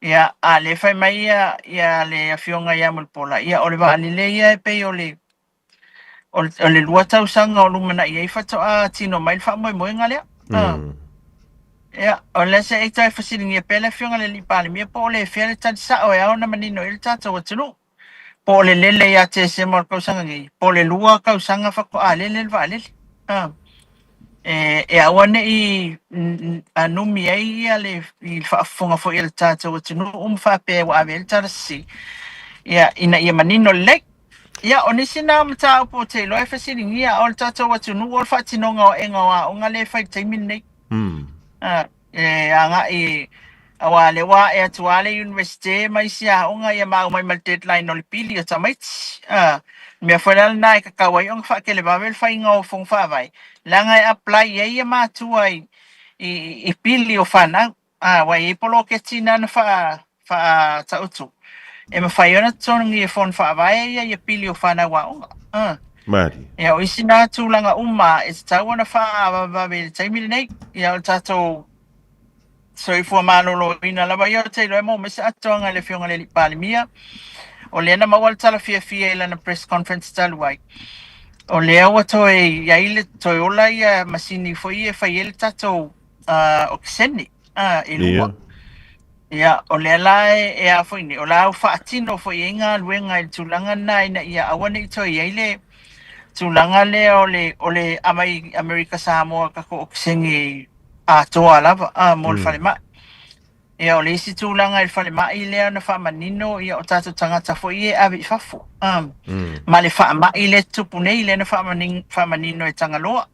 ia, a lea fai mai ia, ia le afioga ia Mulipola, ia o le vaalele ia e pei o le, o le, o le lua tausaga o lumanai ai faatoa tino mai le faamoemoega lea. A, ia, o lea se i toe fesiligia pea le afioga i le Alii Palemia po o le fea le tali sao e ao ona manino i ai le tatou atunuu. Po o le lele ia Tesema o le tausaga nei, po o le lua tausaga faatoa lele le vaalele. A, e, e aua ne i numi ai ia le, i le faafofoga foi a le tatou atunuu ma faapea ua ave ai le tala sese, ia, ina ia manino lelei. Ia, o nisi na o mataupu ou te iloa e fesiligia, o le tatou atunuu o le faatinoga o aega o aoga lea e fai i le taimi lenei. A, e agai aua lea ua ae atu lava le Iunivesite ma isi aoga ia ma aumai ma le deadline o le pili o tamaiti. A, mea foi la lena e tatau ai ona faatelevave le faiga o fono faavae, leaga e apply i ai ia matua i, i, i pili o fanau. A, aua e i ai poloketi na na faa, faatautu e mafai ona totogi e fono faavae ia ia pili o fanau aoga. A. Malie. Ia, o isi na tulaga uma e tatau ona faavavevave i le taimi lenei. Ia, o le tatou soifua maloloina lava ia, ou te iloa e maua mai se atoaga i le Afioga i le Alii Palemia. O lea na maua le tala fiafia i lana press conference talu ai, o lea ua toe i ai le toe ola ia masini foi ia e fai ai le tatou uh, okesene uh, e lua. Ia, o lea la e, e a foi nei, o la ua faatino foi i ai galuega i le tulaga lena ina ia aua ne i toe i ai le tulaga lea o le, o le aumai Amerika Samoa tatou okesene atoa lava a, mo le falemai. Ia, o le isi tulaga i le falemai lea na faamanino, ia, o tatou tagata foi ia e ave i fafo, a, ma le faamai lea e tutupu nei, lea na faamanino e Tagaloa.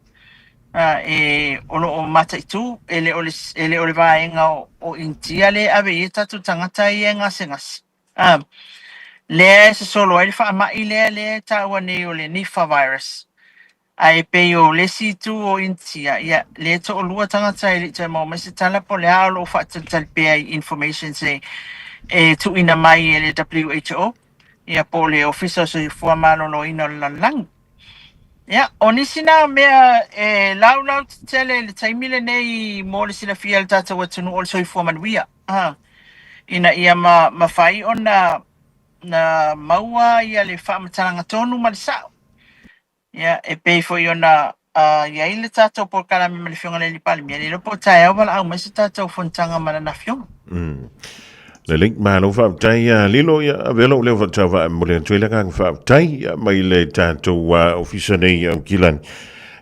A, e, o lo o mataitu, e le o le, e le o le vaega o, o Initia lea e ave i ai tatou tagata ia e gasegase. A, lea e sosolo ai le faamai lea, lea e taua nei o le Nipah virus. Ae pei o le isi itu o Initia, ia, lea e toalua tagata e le i toe maua mai se tala po o le a, o lo o faatalitali pea i informations e, e tuuina mai e le WHO, ia, po o le Ofisa o Soifua Maloloina o le Lalolagi. Ia, o nisi na mea e laulau tetele i le taimi lenei mo le silafia e le tatou atunuu o le soifua manuia. Ha, ina ia ma, mafai ona na maua ia le faamatalaga tonu ma le sao. Ia, e pei foi ona uh, i ai le tatou polokalame ma le Afioga i le Alii Palemia, le iloa po o taeao valaau mai se tatou fonotaga ma lana afioga. Lelei, malo faafetai ia Lilo, ia avea lou leo faatauvaa e momoli atu ai le agaga faafetai ia mai le tatou ofisa nei i Aukilani.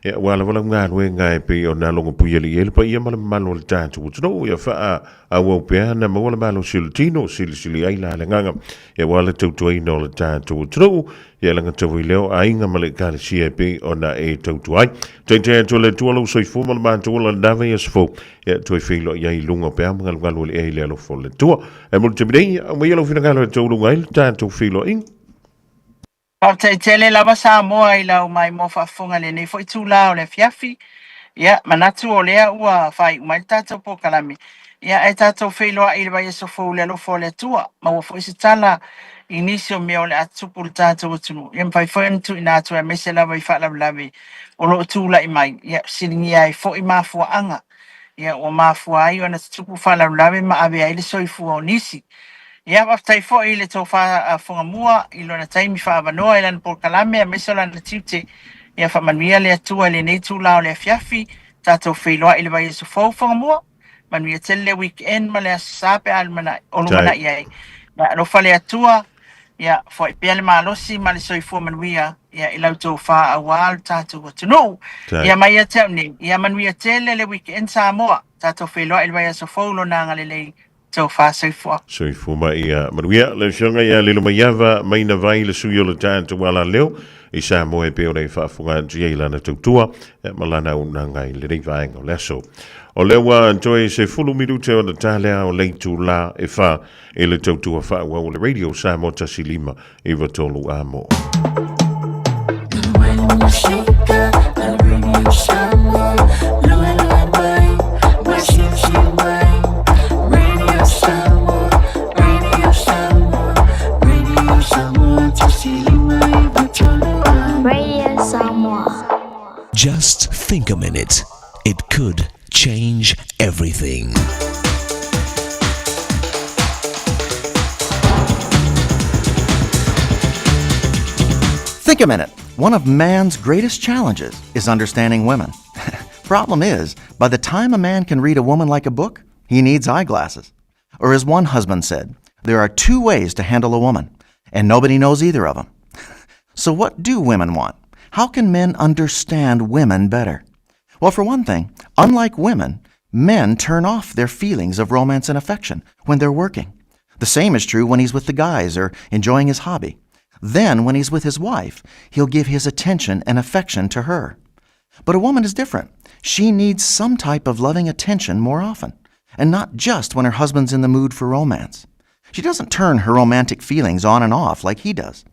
Ia, ua lava lau galuega e pei ona logopuialii ai le paia ma le mamalu o le tatou atunuu, ia faaauau pea ona maua le malosi o le tino, silisili ai la le agaga, ia aua le tautuaina o le tatou atunuu, ia lagatau ai lea o aiga ma le Ekalesia e pei ona e tautua ai. Taitai atu e le Atua lou soifua ma le matou ola i lena vaiaso fou, ia toe feiloai ai i luga o peau ma galugalu o le ea i le alofa o le Atua. Ae mo le taimi nei, aumaia lou finagalo e tauluga ai le tatou feiloaiga. Faafetai tele lava Samoa i lau maimoa faafofoga i lenei foi itula o le afiafi. Ia, manatu o lea ua faaiu mai le tatou polokalame. Ia, ae tatou feiloai i le vaiaso fou i le alofa o le Atua. Maua foi se tala i nisi o mea o le a tutupu i le tatou atunuu. Ia, mafai foi ona tuuina atu aemaise lava i faalavelave o lo o tulai mai. Ia, fesiligia ai foi mafuaaga. Ia, ua mafua ai ona tutupu faalavelave ma ave ai le soifua o nisi. Ia, faafetai foi i le tofa Fogamua i lona taimi faaavanoa i lana polokalame aemaise o lana tiute. Ia faamanuia le Atua i lenei itula o le afiafi. Tatou feiloai i le vaiaso fou Fogamua. Manuia tele le weekend ma le Aso Sa pe a o lumanai ai. Ia alofa le Atua, ia foai pea le malosi ma le soifua manuia ia i lau tofa aua lo tatou atunuu. Ia mai ia te au nei, ia manuia tele le weekend Samoa. Tatou feiloai i le vaiaso fou lona agalelei. Tofa soifua. Soifua ma ia manuia. Le Afioga ia Lilomaiava Maina Vai, le sui o le tatou alaleo i Samoa e pei ona e faafofoga atu i ai lana tautua ma lana auaunaga i lenei vaega o le aso. O lea ua toe 10 minute ona ta lea o le itula e 4 i le tautua faaauau o le Radio Samoa 1593 Amo. Radio Samoa. Just think a minute. It could change everything. Think a minute. One of man's greatest challenges is understanding women. Problem is, by the time a man can read a woman like a book, he needs eyeglasses. Or as one husband said, there are two ways to handle a woman, and nobody knows either of them. So what do women want? How can men understand women better? Well, for one thing, unlike women, men turn off their feelings of romance and affection when they're working. The same is true when he's with the guys or enjoying his hobby. Then, when he's with his wife, he'll give his attention and affection to her. But a woman is different. She needs some type of loving attention more often, and not just when her husband's in the mood for romance. She doesn't turn her romantic feelings on and off like he does.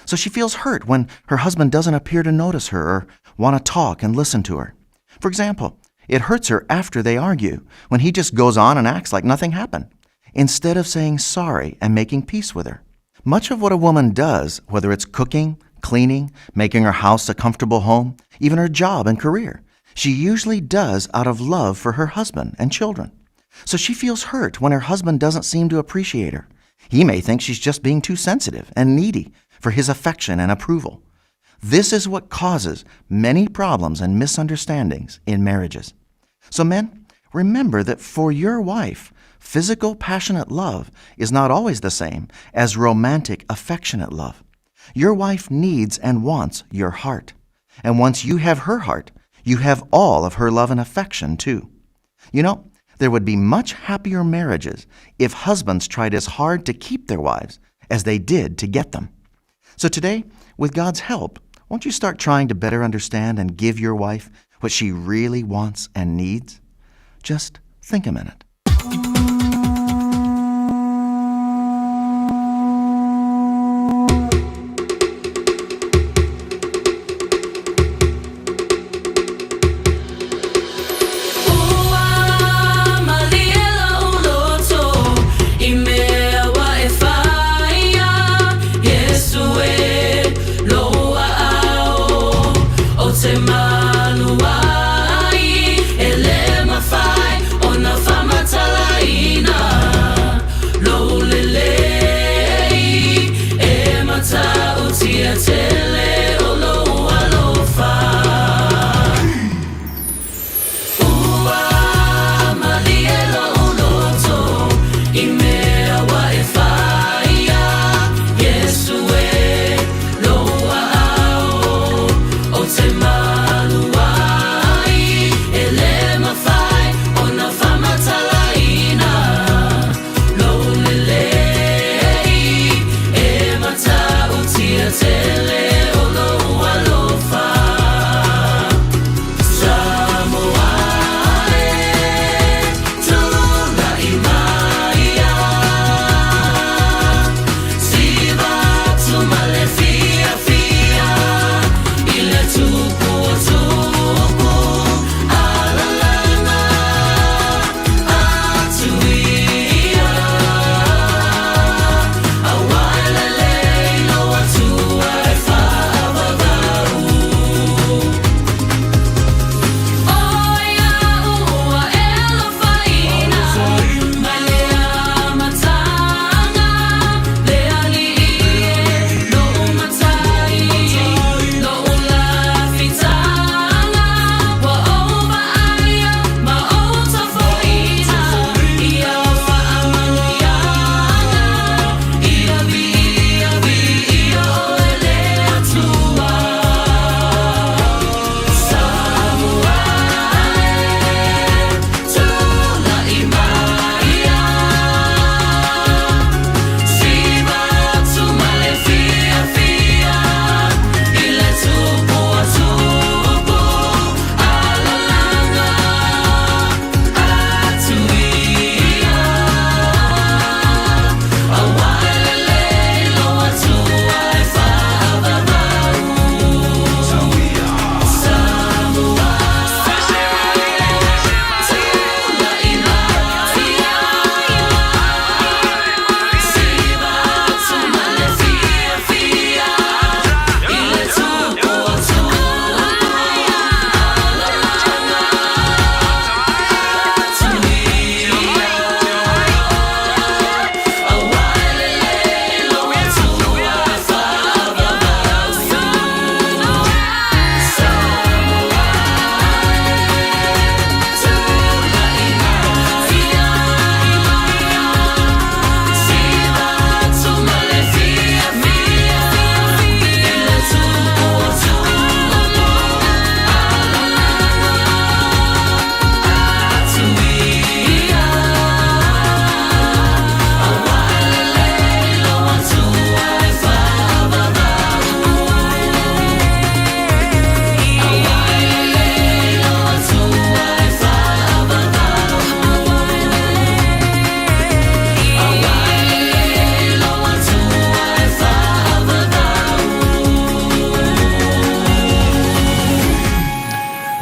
So she feels hurt when her husband doesn't appear to notice her or want to talk and listen to her. For example, it hurts her after they argue, when he just goes on and acts like nothing happened, instead of saying sorry and making peace with her. Much of what a woman does, whether it's cooking, cleaning, making her house a comfortable home, even her job and career, she usually does out of love for her husband and children. So she feels hurt when her husband doesn't seem to appreciate her. He may think she's just being too sensitive and needy for his affection and approval. This is what causes many problems and misunderstandings in marriages. So men, remember that for your wife, physical passionate love is not always the same as romantic affectionate love. Your wife needs and wants your heart. And once you have her heart, you have all of her love and affection too. There would be much happier marriages if husbands tried as hard to keep their wives as they did to get them. So today, with God's help, won't you start trying to better understand and give your wife what she really wants and needs? Just think a minute.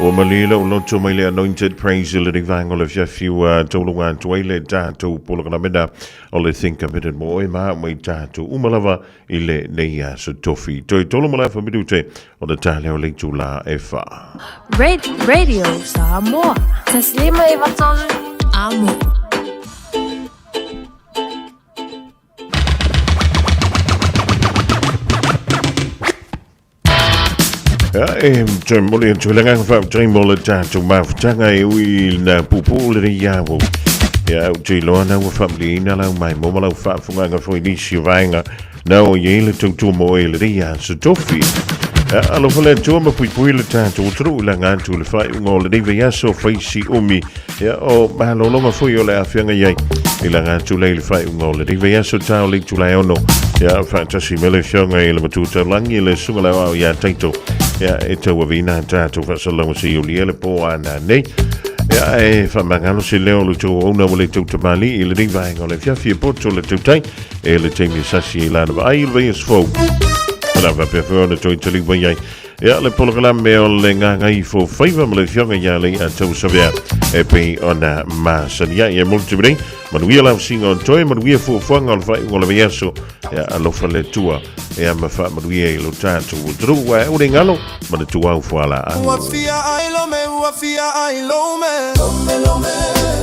Ua malie lou loto mai le Anointed Praise i lenei vaega o le afiafi ua tauluga atu ai le tatou polokalame o le Think a Minute mo oe ma au mai tatou uma lava i lenei aso tofi. Toe tolu ma le afa minute o le ta lea o le itulā e wha. Radio Samoa. Taslima e vatolu. Amo. Ia, e toe momoli atu i le agaga faafetai mo le tatou mafutaga e ui na puupuu lenei avo. Ia, ou te iloa na ua faamalieina lau maimoa ma lau faafofogaga foi i nisi o vaega na oo i ai le tautua mo oe i lenei aso tofi. Ia, alofa le Atua ma puipui le tatou atunuu i laga atu i le faaiuga o lenei vaiaso faisi umi. Ia, o malologa foi o le a feagai ai i laga atu lea i le faaiuga o lenei vaiaso ta o le itula e ono. Ia, faatasi mai le Afioga i le Matua Taulagi le Susuga le Aoao ia Taito. Ia, e tauaveina tatou faasalalauga seia ulia le po a nanei. Ia, e faamagalo se leo o le tou auauna ua le tautamalii i lenei vaega o le afiafi e poto le tautai e le taimi e sasi ai lana vaai i le vaiaso fou. O le a faapea foi ona toe taliu mai ai Ia, le polokalame o le Gagaifo Faiva ma le Afioga ia Leiatau Savea e pei ona masani ai. E mo le taimi nei, manuia lau siiga o toe, manuia fuafuaga o le faaiuga o le vaiaso. Ia, alofa le Atua, ia ma faamanuia i lo tatou atunuu. Ua e ule galo, manatua au fualaau. Ua fia ai lome, ua fia ai lome. Lome, lome,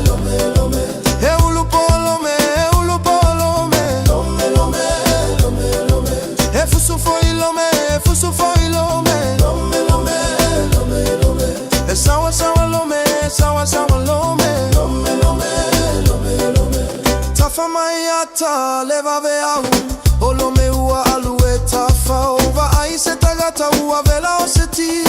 lome, lome. E ulu po lome, e ulu po lome. Lome, lome, lome, lome. E fusu foi lome, e fusu foi lome. Lome, lome, lome, lome. E sawa sawa lome, e sawa sawa lome. Lome, lome, lome, lome. Tafa mai ata le vave au. O lome ua alu e tafa o vaai se tagata ua vela o se ti.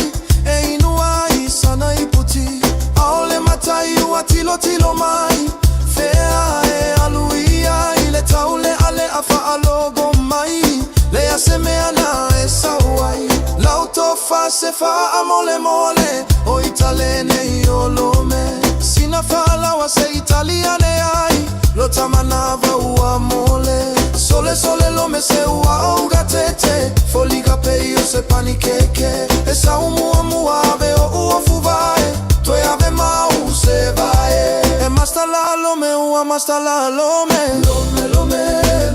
E inu ai sana iputi. Aole matai ua tilotilo mai. Fea e alu ia i le taule ale a faalogo mai. Lea se mea na e sau ai. Lau tofa se faamolemole o Italene i o Lome. Sina faalawa se Italiane ai. Lo tamanava ua mole. Sole sole lome se ua ougatete. Foliga pei o se panikeke. E sau muamua ave o ua fuvae. Toe ave mau se vae. E masta la lome ua masta la lome. Lome lome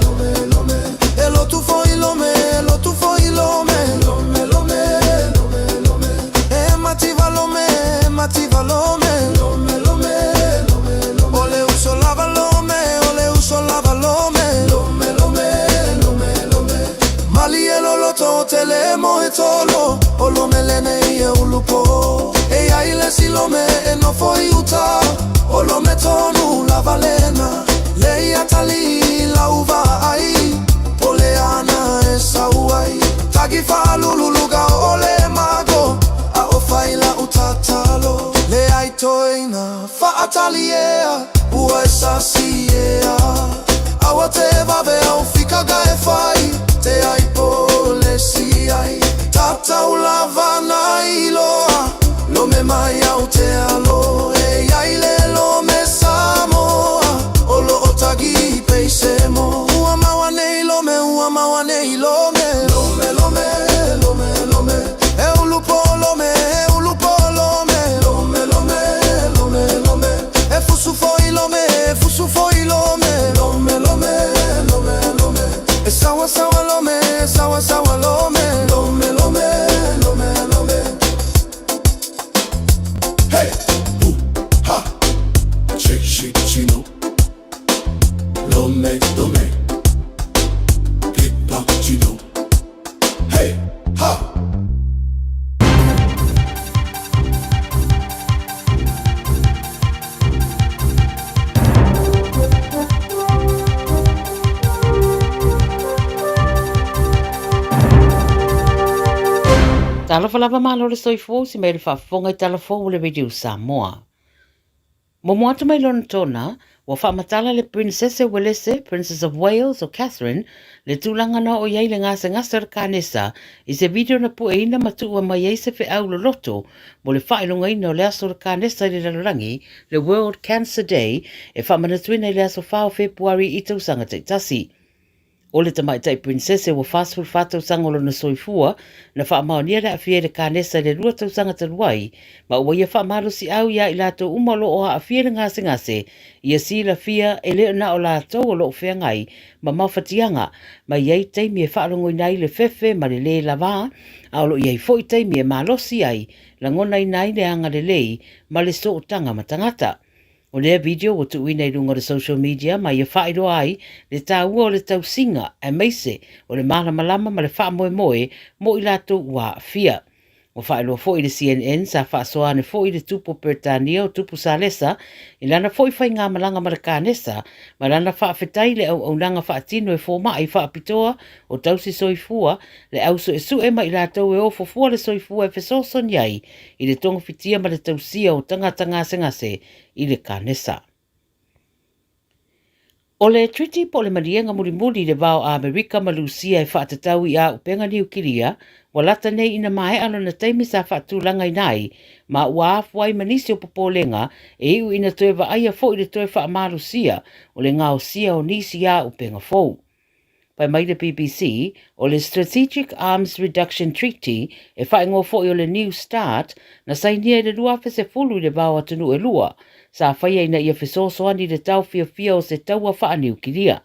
lome lome. E lotu foi lome, e lotu foi lome. Lome lome lome lome. E mativa lome, e mativa lome. Lome lome lome lome. O le uso lava lome, o le uso lava lome. Lome lome lome lome. Malie loloto o tele mo e tolo. O lome lenei e ulupo. E ia i le si lome e nofo i uta. O lome tonu lava lena. Le ia tali lau vaai. Pole ana e sau ai. Tagi faalululuga o le mago. A o fai lau tatalo. Le ai toeina faataliea. Ua e sasi ea. Aua te vave au fikaga e fai. Te ai pole si ai. Tatau lava na iloa. Lome mai au te alo. E iai le lome Samoa. O lo o tagi peise mo. Ua maua nei lome, ua maua nei lome. Lome, lome, lome, lome. E ulu po lome, e ulu po lome. Lome, lome, lome, lome. E fusu foi lome, e fusu foi lome. Lome, lome, lome, lome. E sawa sawa lome, e sawa sawa lome. Lome, lome, lome, lome. Hey, ooh, ha, chick, she, chino. Lome, lome. Pick, pop, chino. Hey, ha. Talofa lava malo le soifua usi mai le faafofoga i tala fou o le Radio Samoa. Momo atu mai Lonetona, ua faamatala le Prinsese Uelese, Princess of Wales, o Catherine, le tulaga na oo i ai le gasegase o le kanesa i se video na pueina ma tuua mai ai se feau loloto mo le faailogaina o le aso o le kanesa i le lalolagi, le World Cancer Day, e faamanatuina i le aso 4 o Fepuari i tausaga taitasi. O le tamaitai Princese ua 44 tausaga o lona soifua, na faamaonia le aafia i le kanesa i le 2 tausaga talu ai, ma ua ia faamalosiau ia i latou uma o lo o aafia i le gasegase, ia silafia e le na o latou o lo o feagai ma mafatiaga, ma i ai taimi e faalogoina ai le fefe ma le lē lavā, a o lo o i ai foi taimi e malosi ai, lagonaina ai le agalelei ma le sootaga ma tagata. O lea video ua tuuina i luga o le social media ma ia faailoa ai le taua o le tausiga aemaise o le malamalama ma le faamoemoe mo i latou ua aafia. Ua faailoa foi i le CNN sa faasoa ane foi le Tupu o Peretania o Tupu Salesa i lana foi faigamalaga ma le kanesa ma lana faafetai i le auaunaga faatino e fomai faapitoa o tausi soifua, le au suesue ma i latou e ofo fua le soifua e fesoasoani ai i le togafitia ma le tausia o tagata gasegase i le kanesa. O le Treaty po o le Maliega Mulimuli i le va o Amerika ma Lusia e faatatau i auupega niukilia, ua lata nei ina maea lona taimi sa faatulagaina ai, ma ua afua ai ma nisi o popolega e iu ina toe vaaia foi le toe faamalosia o le gaosia o nisi auupega fou. Fai mai le BBC, o le Strategic Arms Reduction Treaty, e faaigoa foi o le New Start, na sainia i le 2010 i le va o atunuu e lua, sa faia ina ia fesoasoani i le taofiofia o se taua faaniukilia.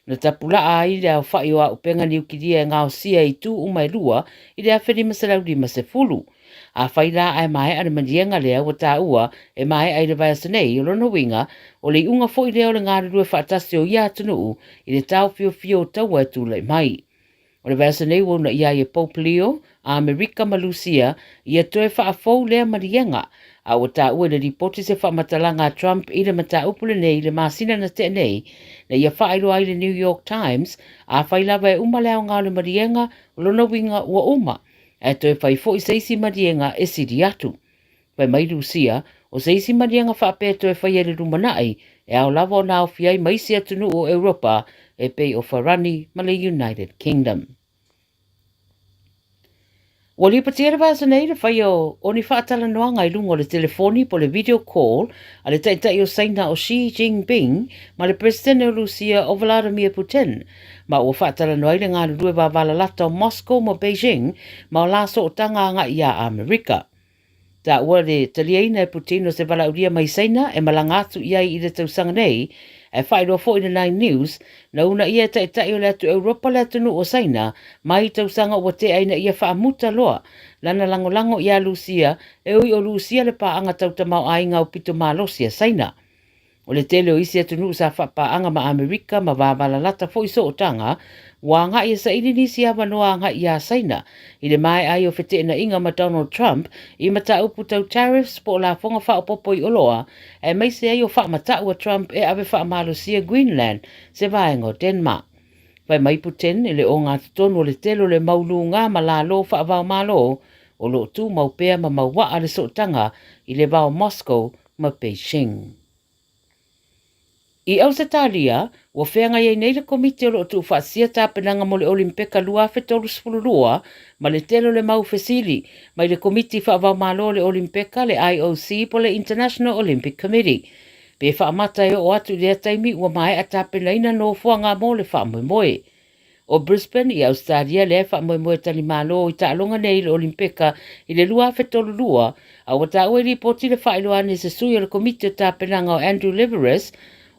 Na tapulaa ai le aofai o auupega niukilia e gaosia i itu uma e lua i le 1950. Afai la ae maea le maliega lea ua taua e maea i le vaiaso nei, o lona uiga, o le iuga foi lea o le galulue faatasi o ia atunuu i le taofiofia o taua e tulai mai. O le vaiaso nei ua uunaia ai e Pope Leo, Amerika ma Lusia ia toe faafou lea maliega, a ua taua i le lipoti se faamatalaga a Trump i le mataupu lenei i le masina na tea nei, na ia faailoa ai le New York Times, afai lava e uma le aoga o le maliega, o lona uiga ua uma. Ae toe fai foi se isi maliega e sili atu. Fai mai Lusia, o se isi maliega faapea e toe faia i le lumanai, e ao lava ona aofia ai ma isi atunuu o Europa e pei o Farani ma le United Kingdom. Ua lipotia le vaiaso nei le faia o ni faatalanoaga i luga o le telefoni po o le video call a le Taitai o Saina o Xi Jinping ma le Peresetene o Lusia o Vladimir Putin, ma ua faatalanoa ai le galulue vavalalata o Moscow ma Beijing ma o la sootaga agai iā Amerika. Taua le taliaina e Putin o se valaaulia mai Saina e malaga atu i ai i le tausaga nei, ae faailoa foi i le Nine News, na uunaia e taitai o le atu Europa le atunuu o Saina mai tausaga ua tea ina ia faamuta loa lana lagolago iā Lusia e ui o Lusia le paaga tau tamaoaiga aupito malosi a Saina. O le tele o isi atunuu sa faapaaga ma Amerika ma vavalalata foi sootaga, ua agai e saili nisi avanoa agai iā Saina i le maea ai o feteenaiga ma Donald Trump i mataupu tau tariffs po o lafoga faaopoopo i oloa, aemaise ai o faamatau a Trump e ave faamalosia Greenland se vaega o Denmark. Fai mai Putin i le ogatotonu o le tele o le mau lugā ma lalo faava-o-Malo o lo o tumau pea ma mauaa le sootaga i le va o Moscow ma Beijing. I Ausetalia, ua feagai ai nei le Komiti o lo o tuufaatasia tapenaga mo le Olimpeka 2032 ma le tele o le mau fesili mai le Komiti Faavaomalo o le Olimpeka, le IOC po o le International Olympic Committee. Pe faamata e oo atu i lea taimi ua maea tapenaina nofoaga mo le faamoemoe. O Brisbane i Ausetalia lea e faamoemoe talimalo i taaloga nei i le Olimpeka i le 2032, a ua taua i lipoti le faailoa ane e se sui o le Komiti o Tapenaga o Andrew Liveris,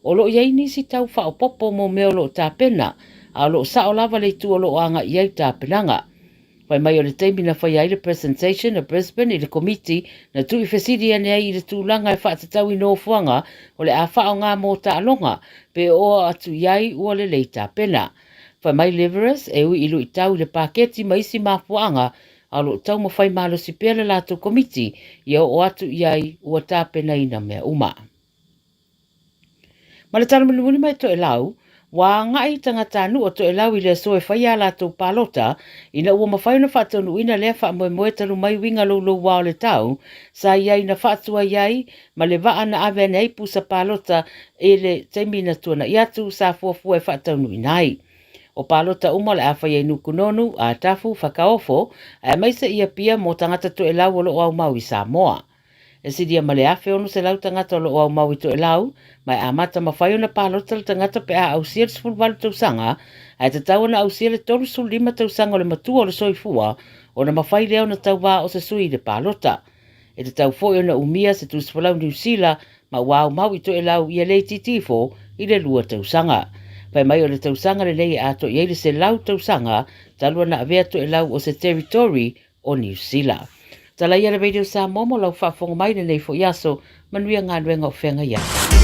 o lo o i ai nisi tau faaopoopo mo mea o lo o tapena, a o lo o sao lava le itu o lo o agai i ai tapenaga. Fai mai o le taimi na faia ai le presentation a Brisbane i le Komiti na tuuifesili ane ai i le tulaga e faatatau i nofoaga o le a faaaoga mo taaloga pe oo atu i ai ua lelei tapena. Fai mai Liveris e ui i luitau i le paketi ma isi mafuaaga a o lo o taumafai malosi pea le latou Komiti ia oo atu i ai ua tapenaina mea uma. Ma le tala mulimuli mai Toelau, ua agai tagatanuu o Toelau i le aso e fai ā latou palota, ina ua mafai ona faataunuuina lea faamoemoe talu mai uiga loulouā o le tau sa i ai na faatuai ai ma le vaa na ave ane ai pusa palota i le taimi na tuana'i atu sa fuafua e faataunuuina ai. O palota uma o le a faia i Nukunonu, Atafu, Fakaofo, aemaise i Apia mō tagata Toelau o lo o aumau i Samoa. E silia ma le 1,600 tagata o lo o aumau i Toelau, ma e amata mafai ona palota le tagata pe a ausia le 18 tausaga, ae tatau ona ausia le 35 tausaga o le matua o le soifua ona mafai lea ona tauva o se sui i le palota. E tatau foi ona umia se tusifolau Niu Sila ma ua aumau i Toelau ia le itiiti ifo i le 2 tausaga. Fai mai o le tausaga lenei e atoa i ai le 100 tausaga talu ona avea Toelau o se territory o Niu Sila. Tala ia le Radio Samoa mo lau faafofoga mai i lenei foi aso. Manuia galuega o feagai ai.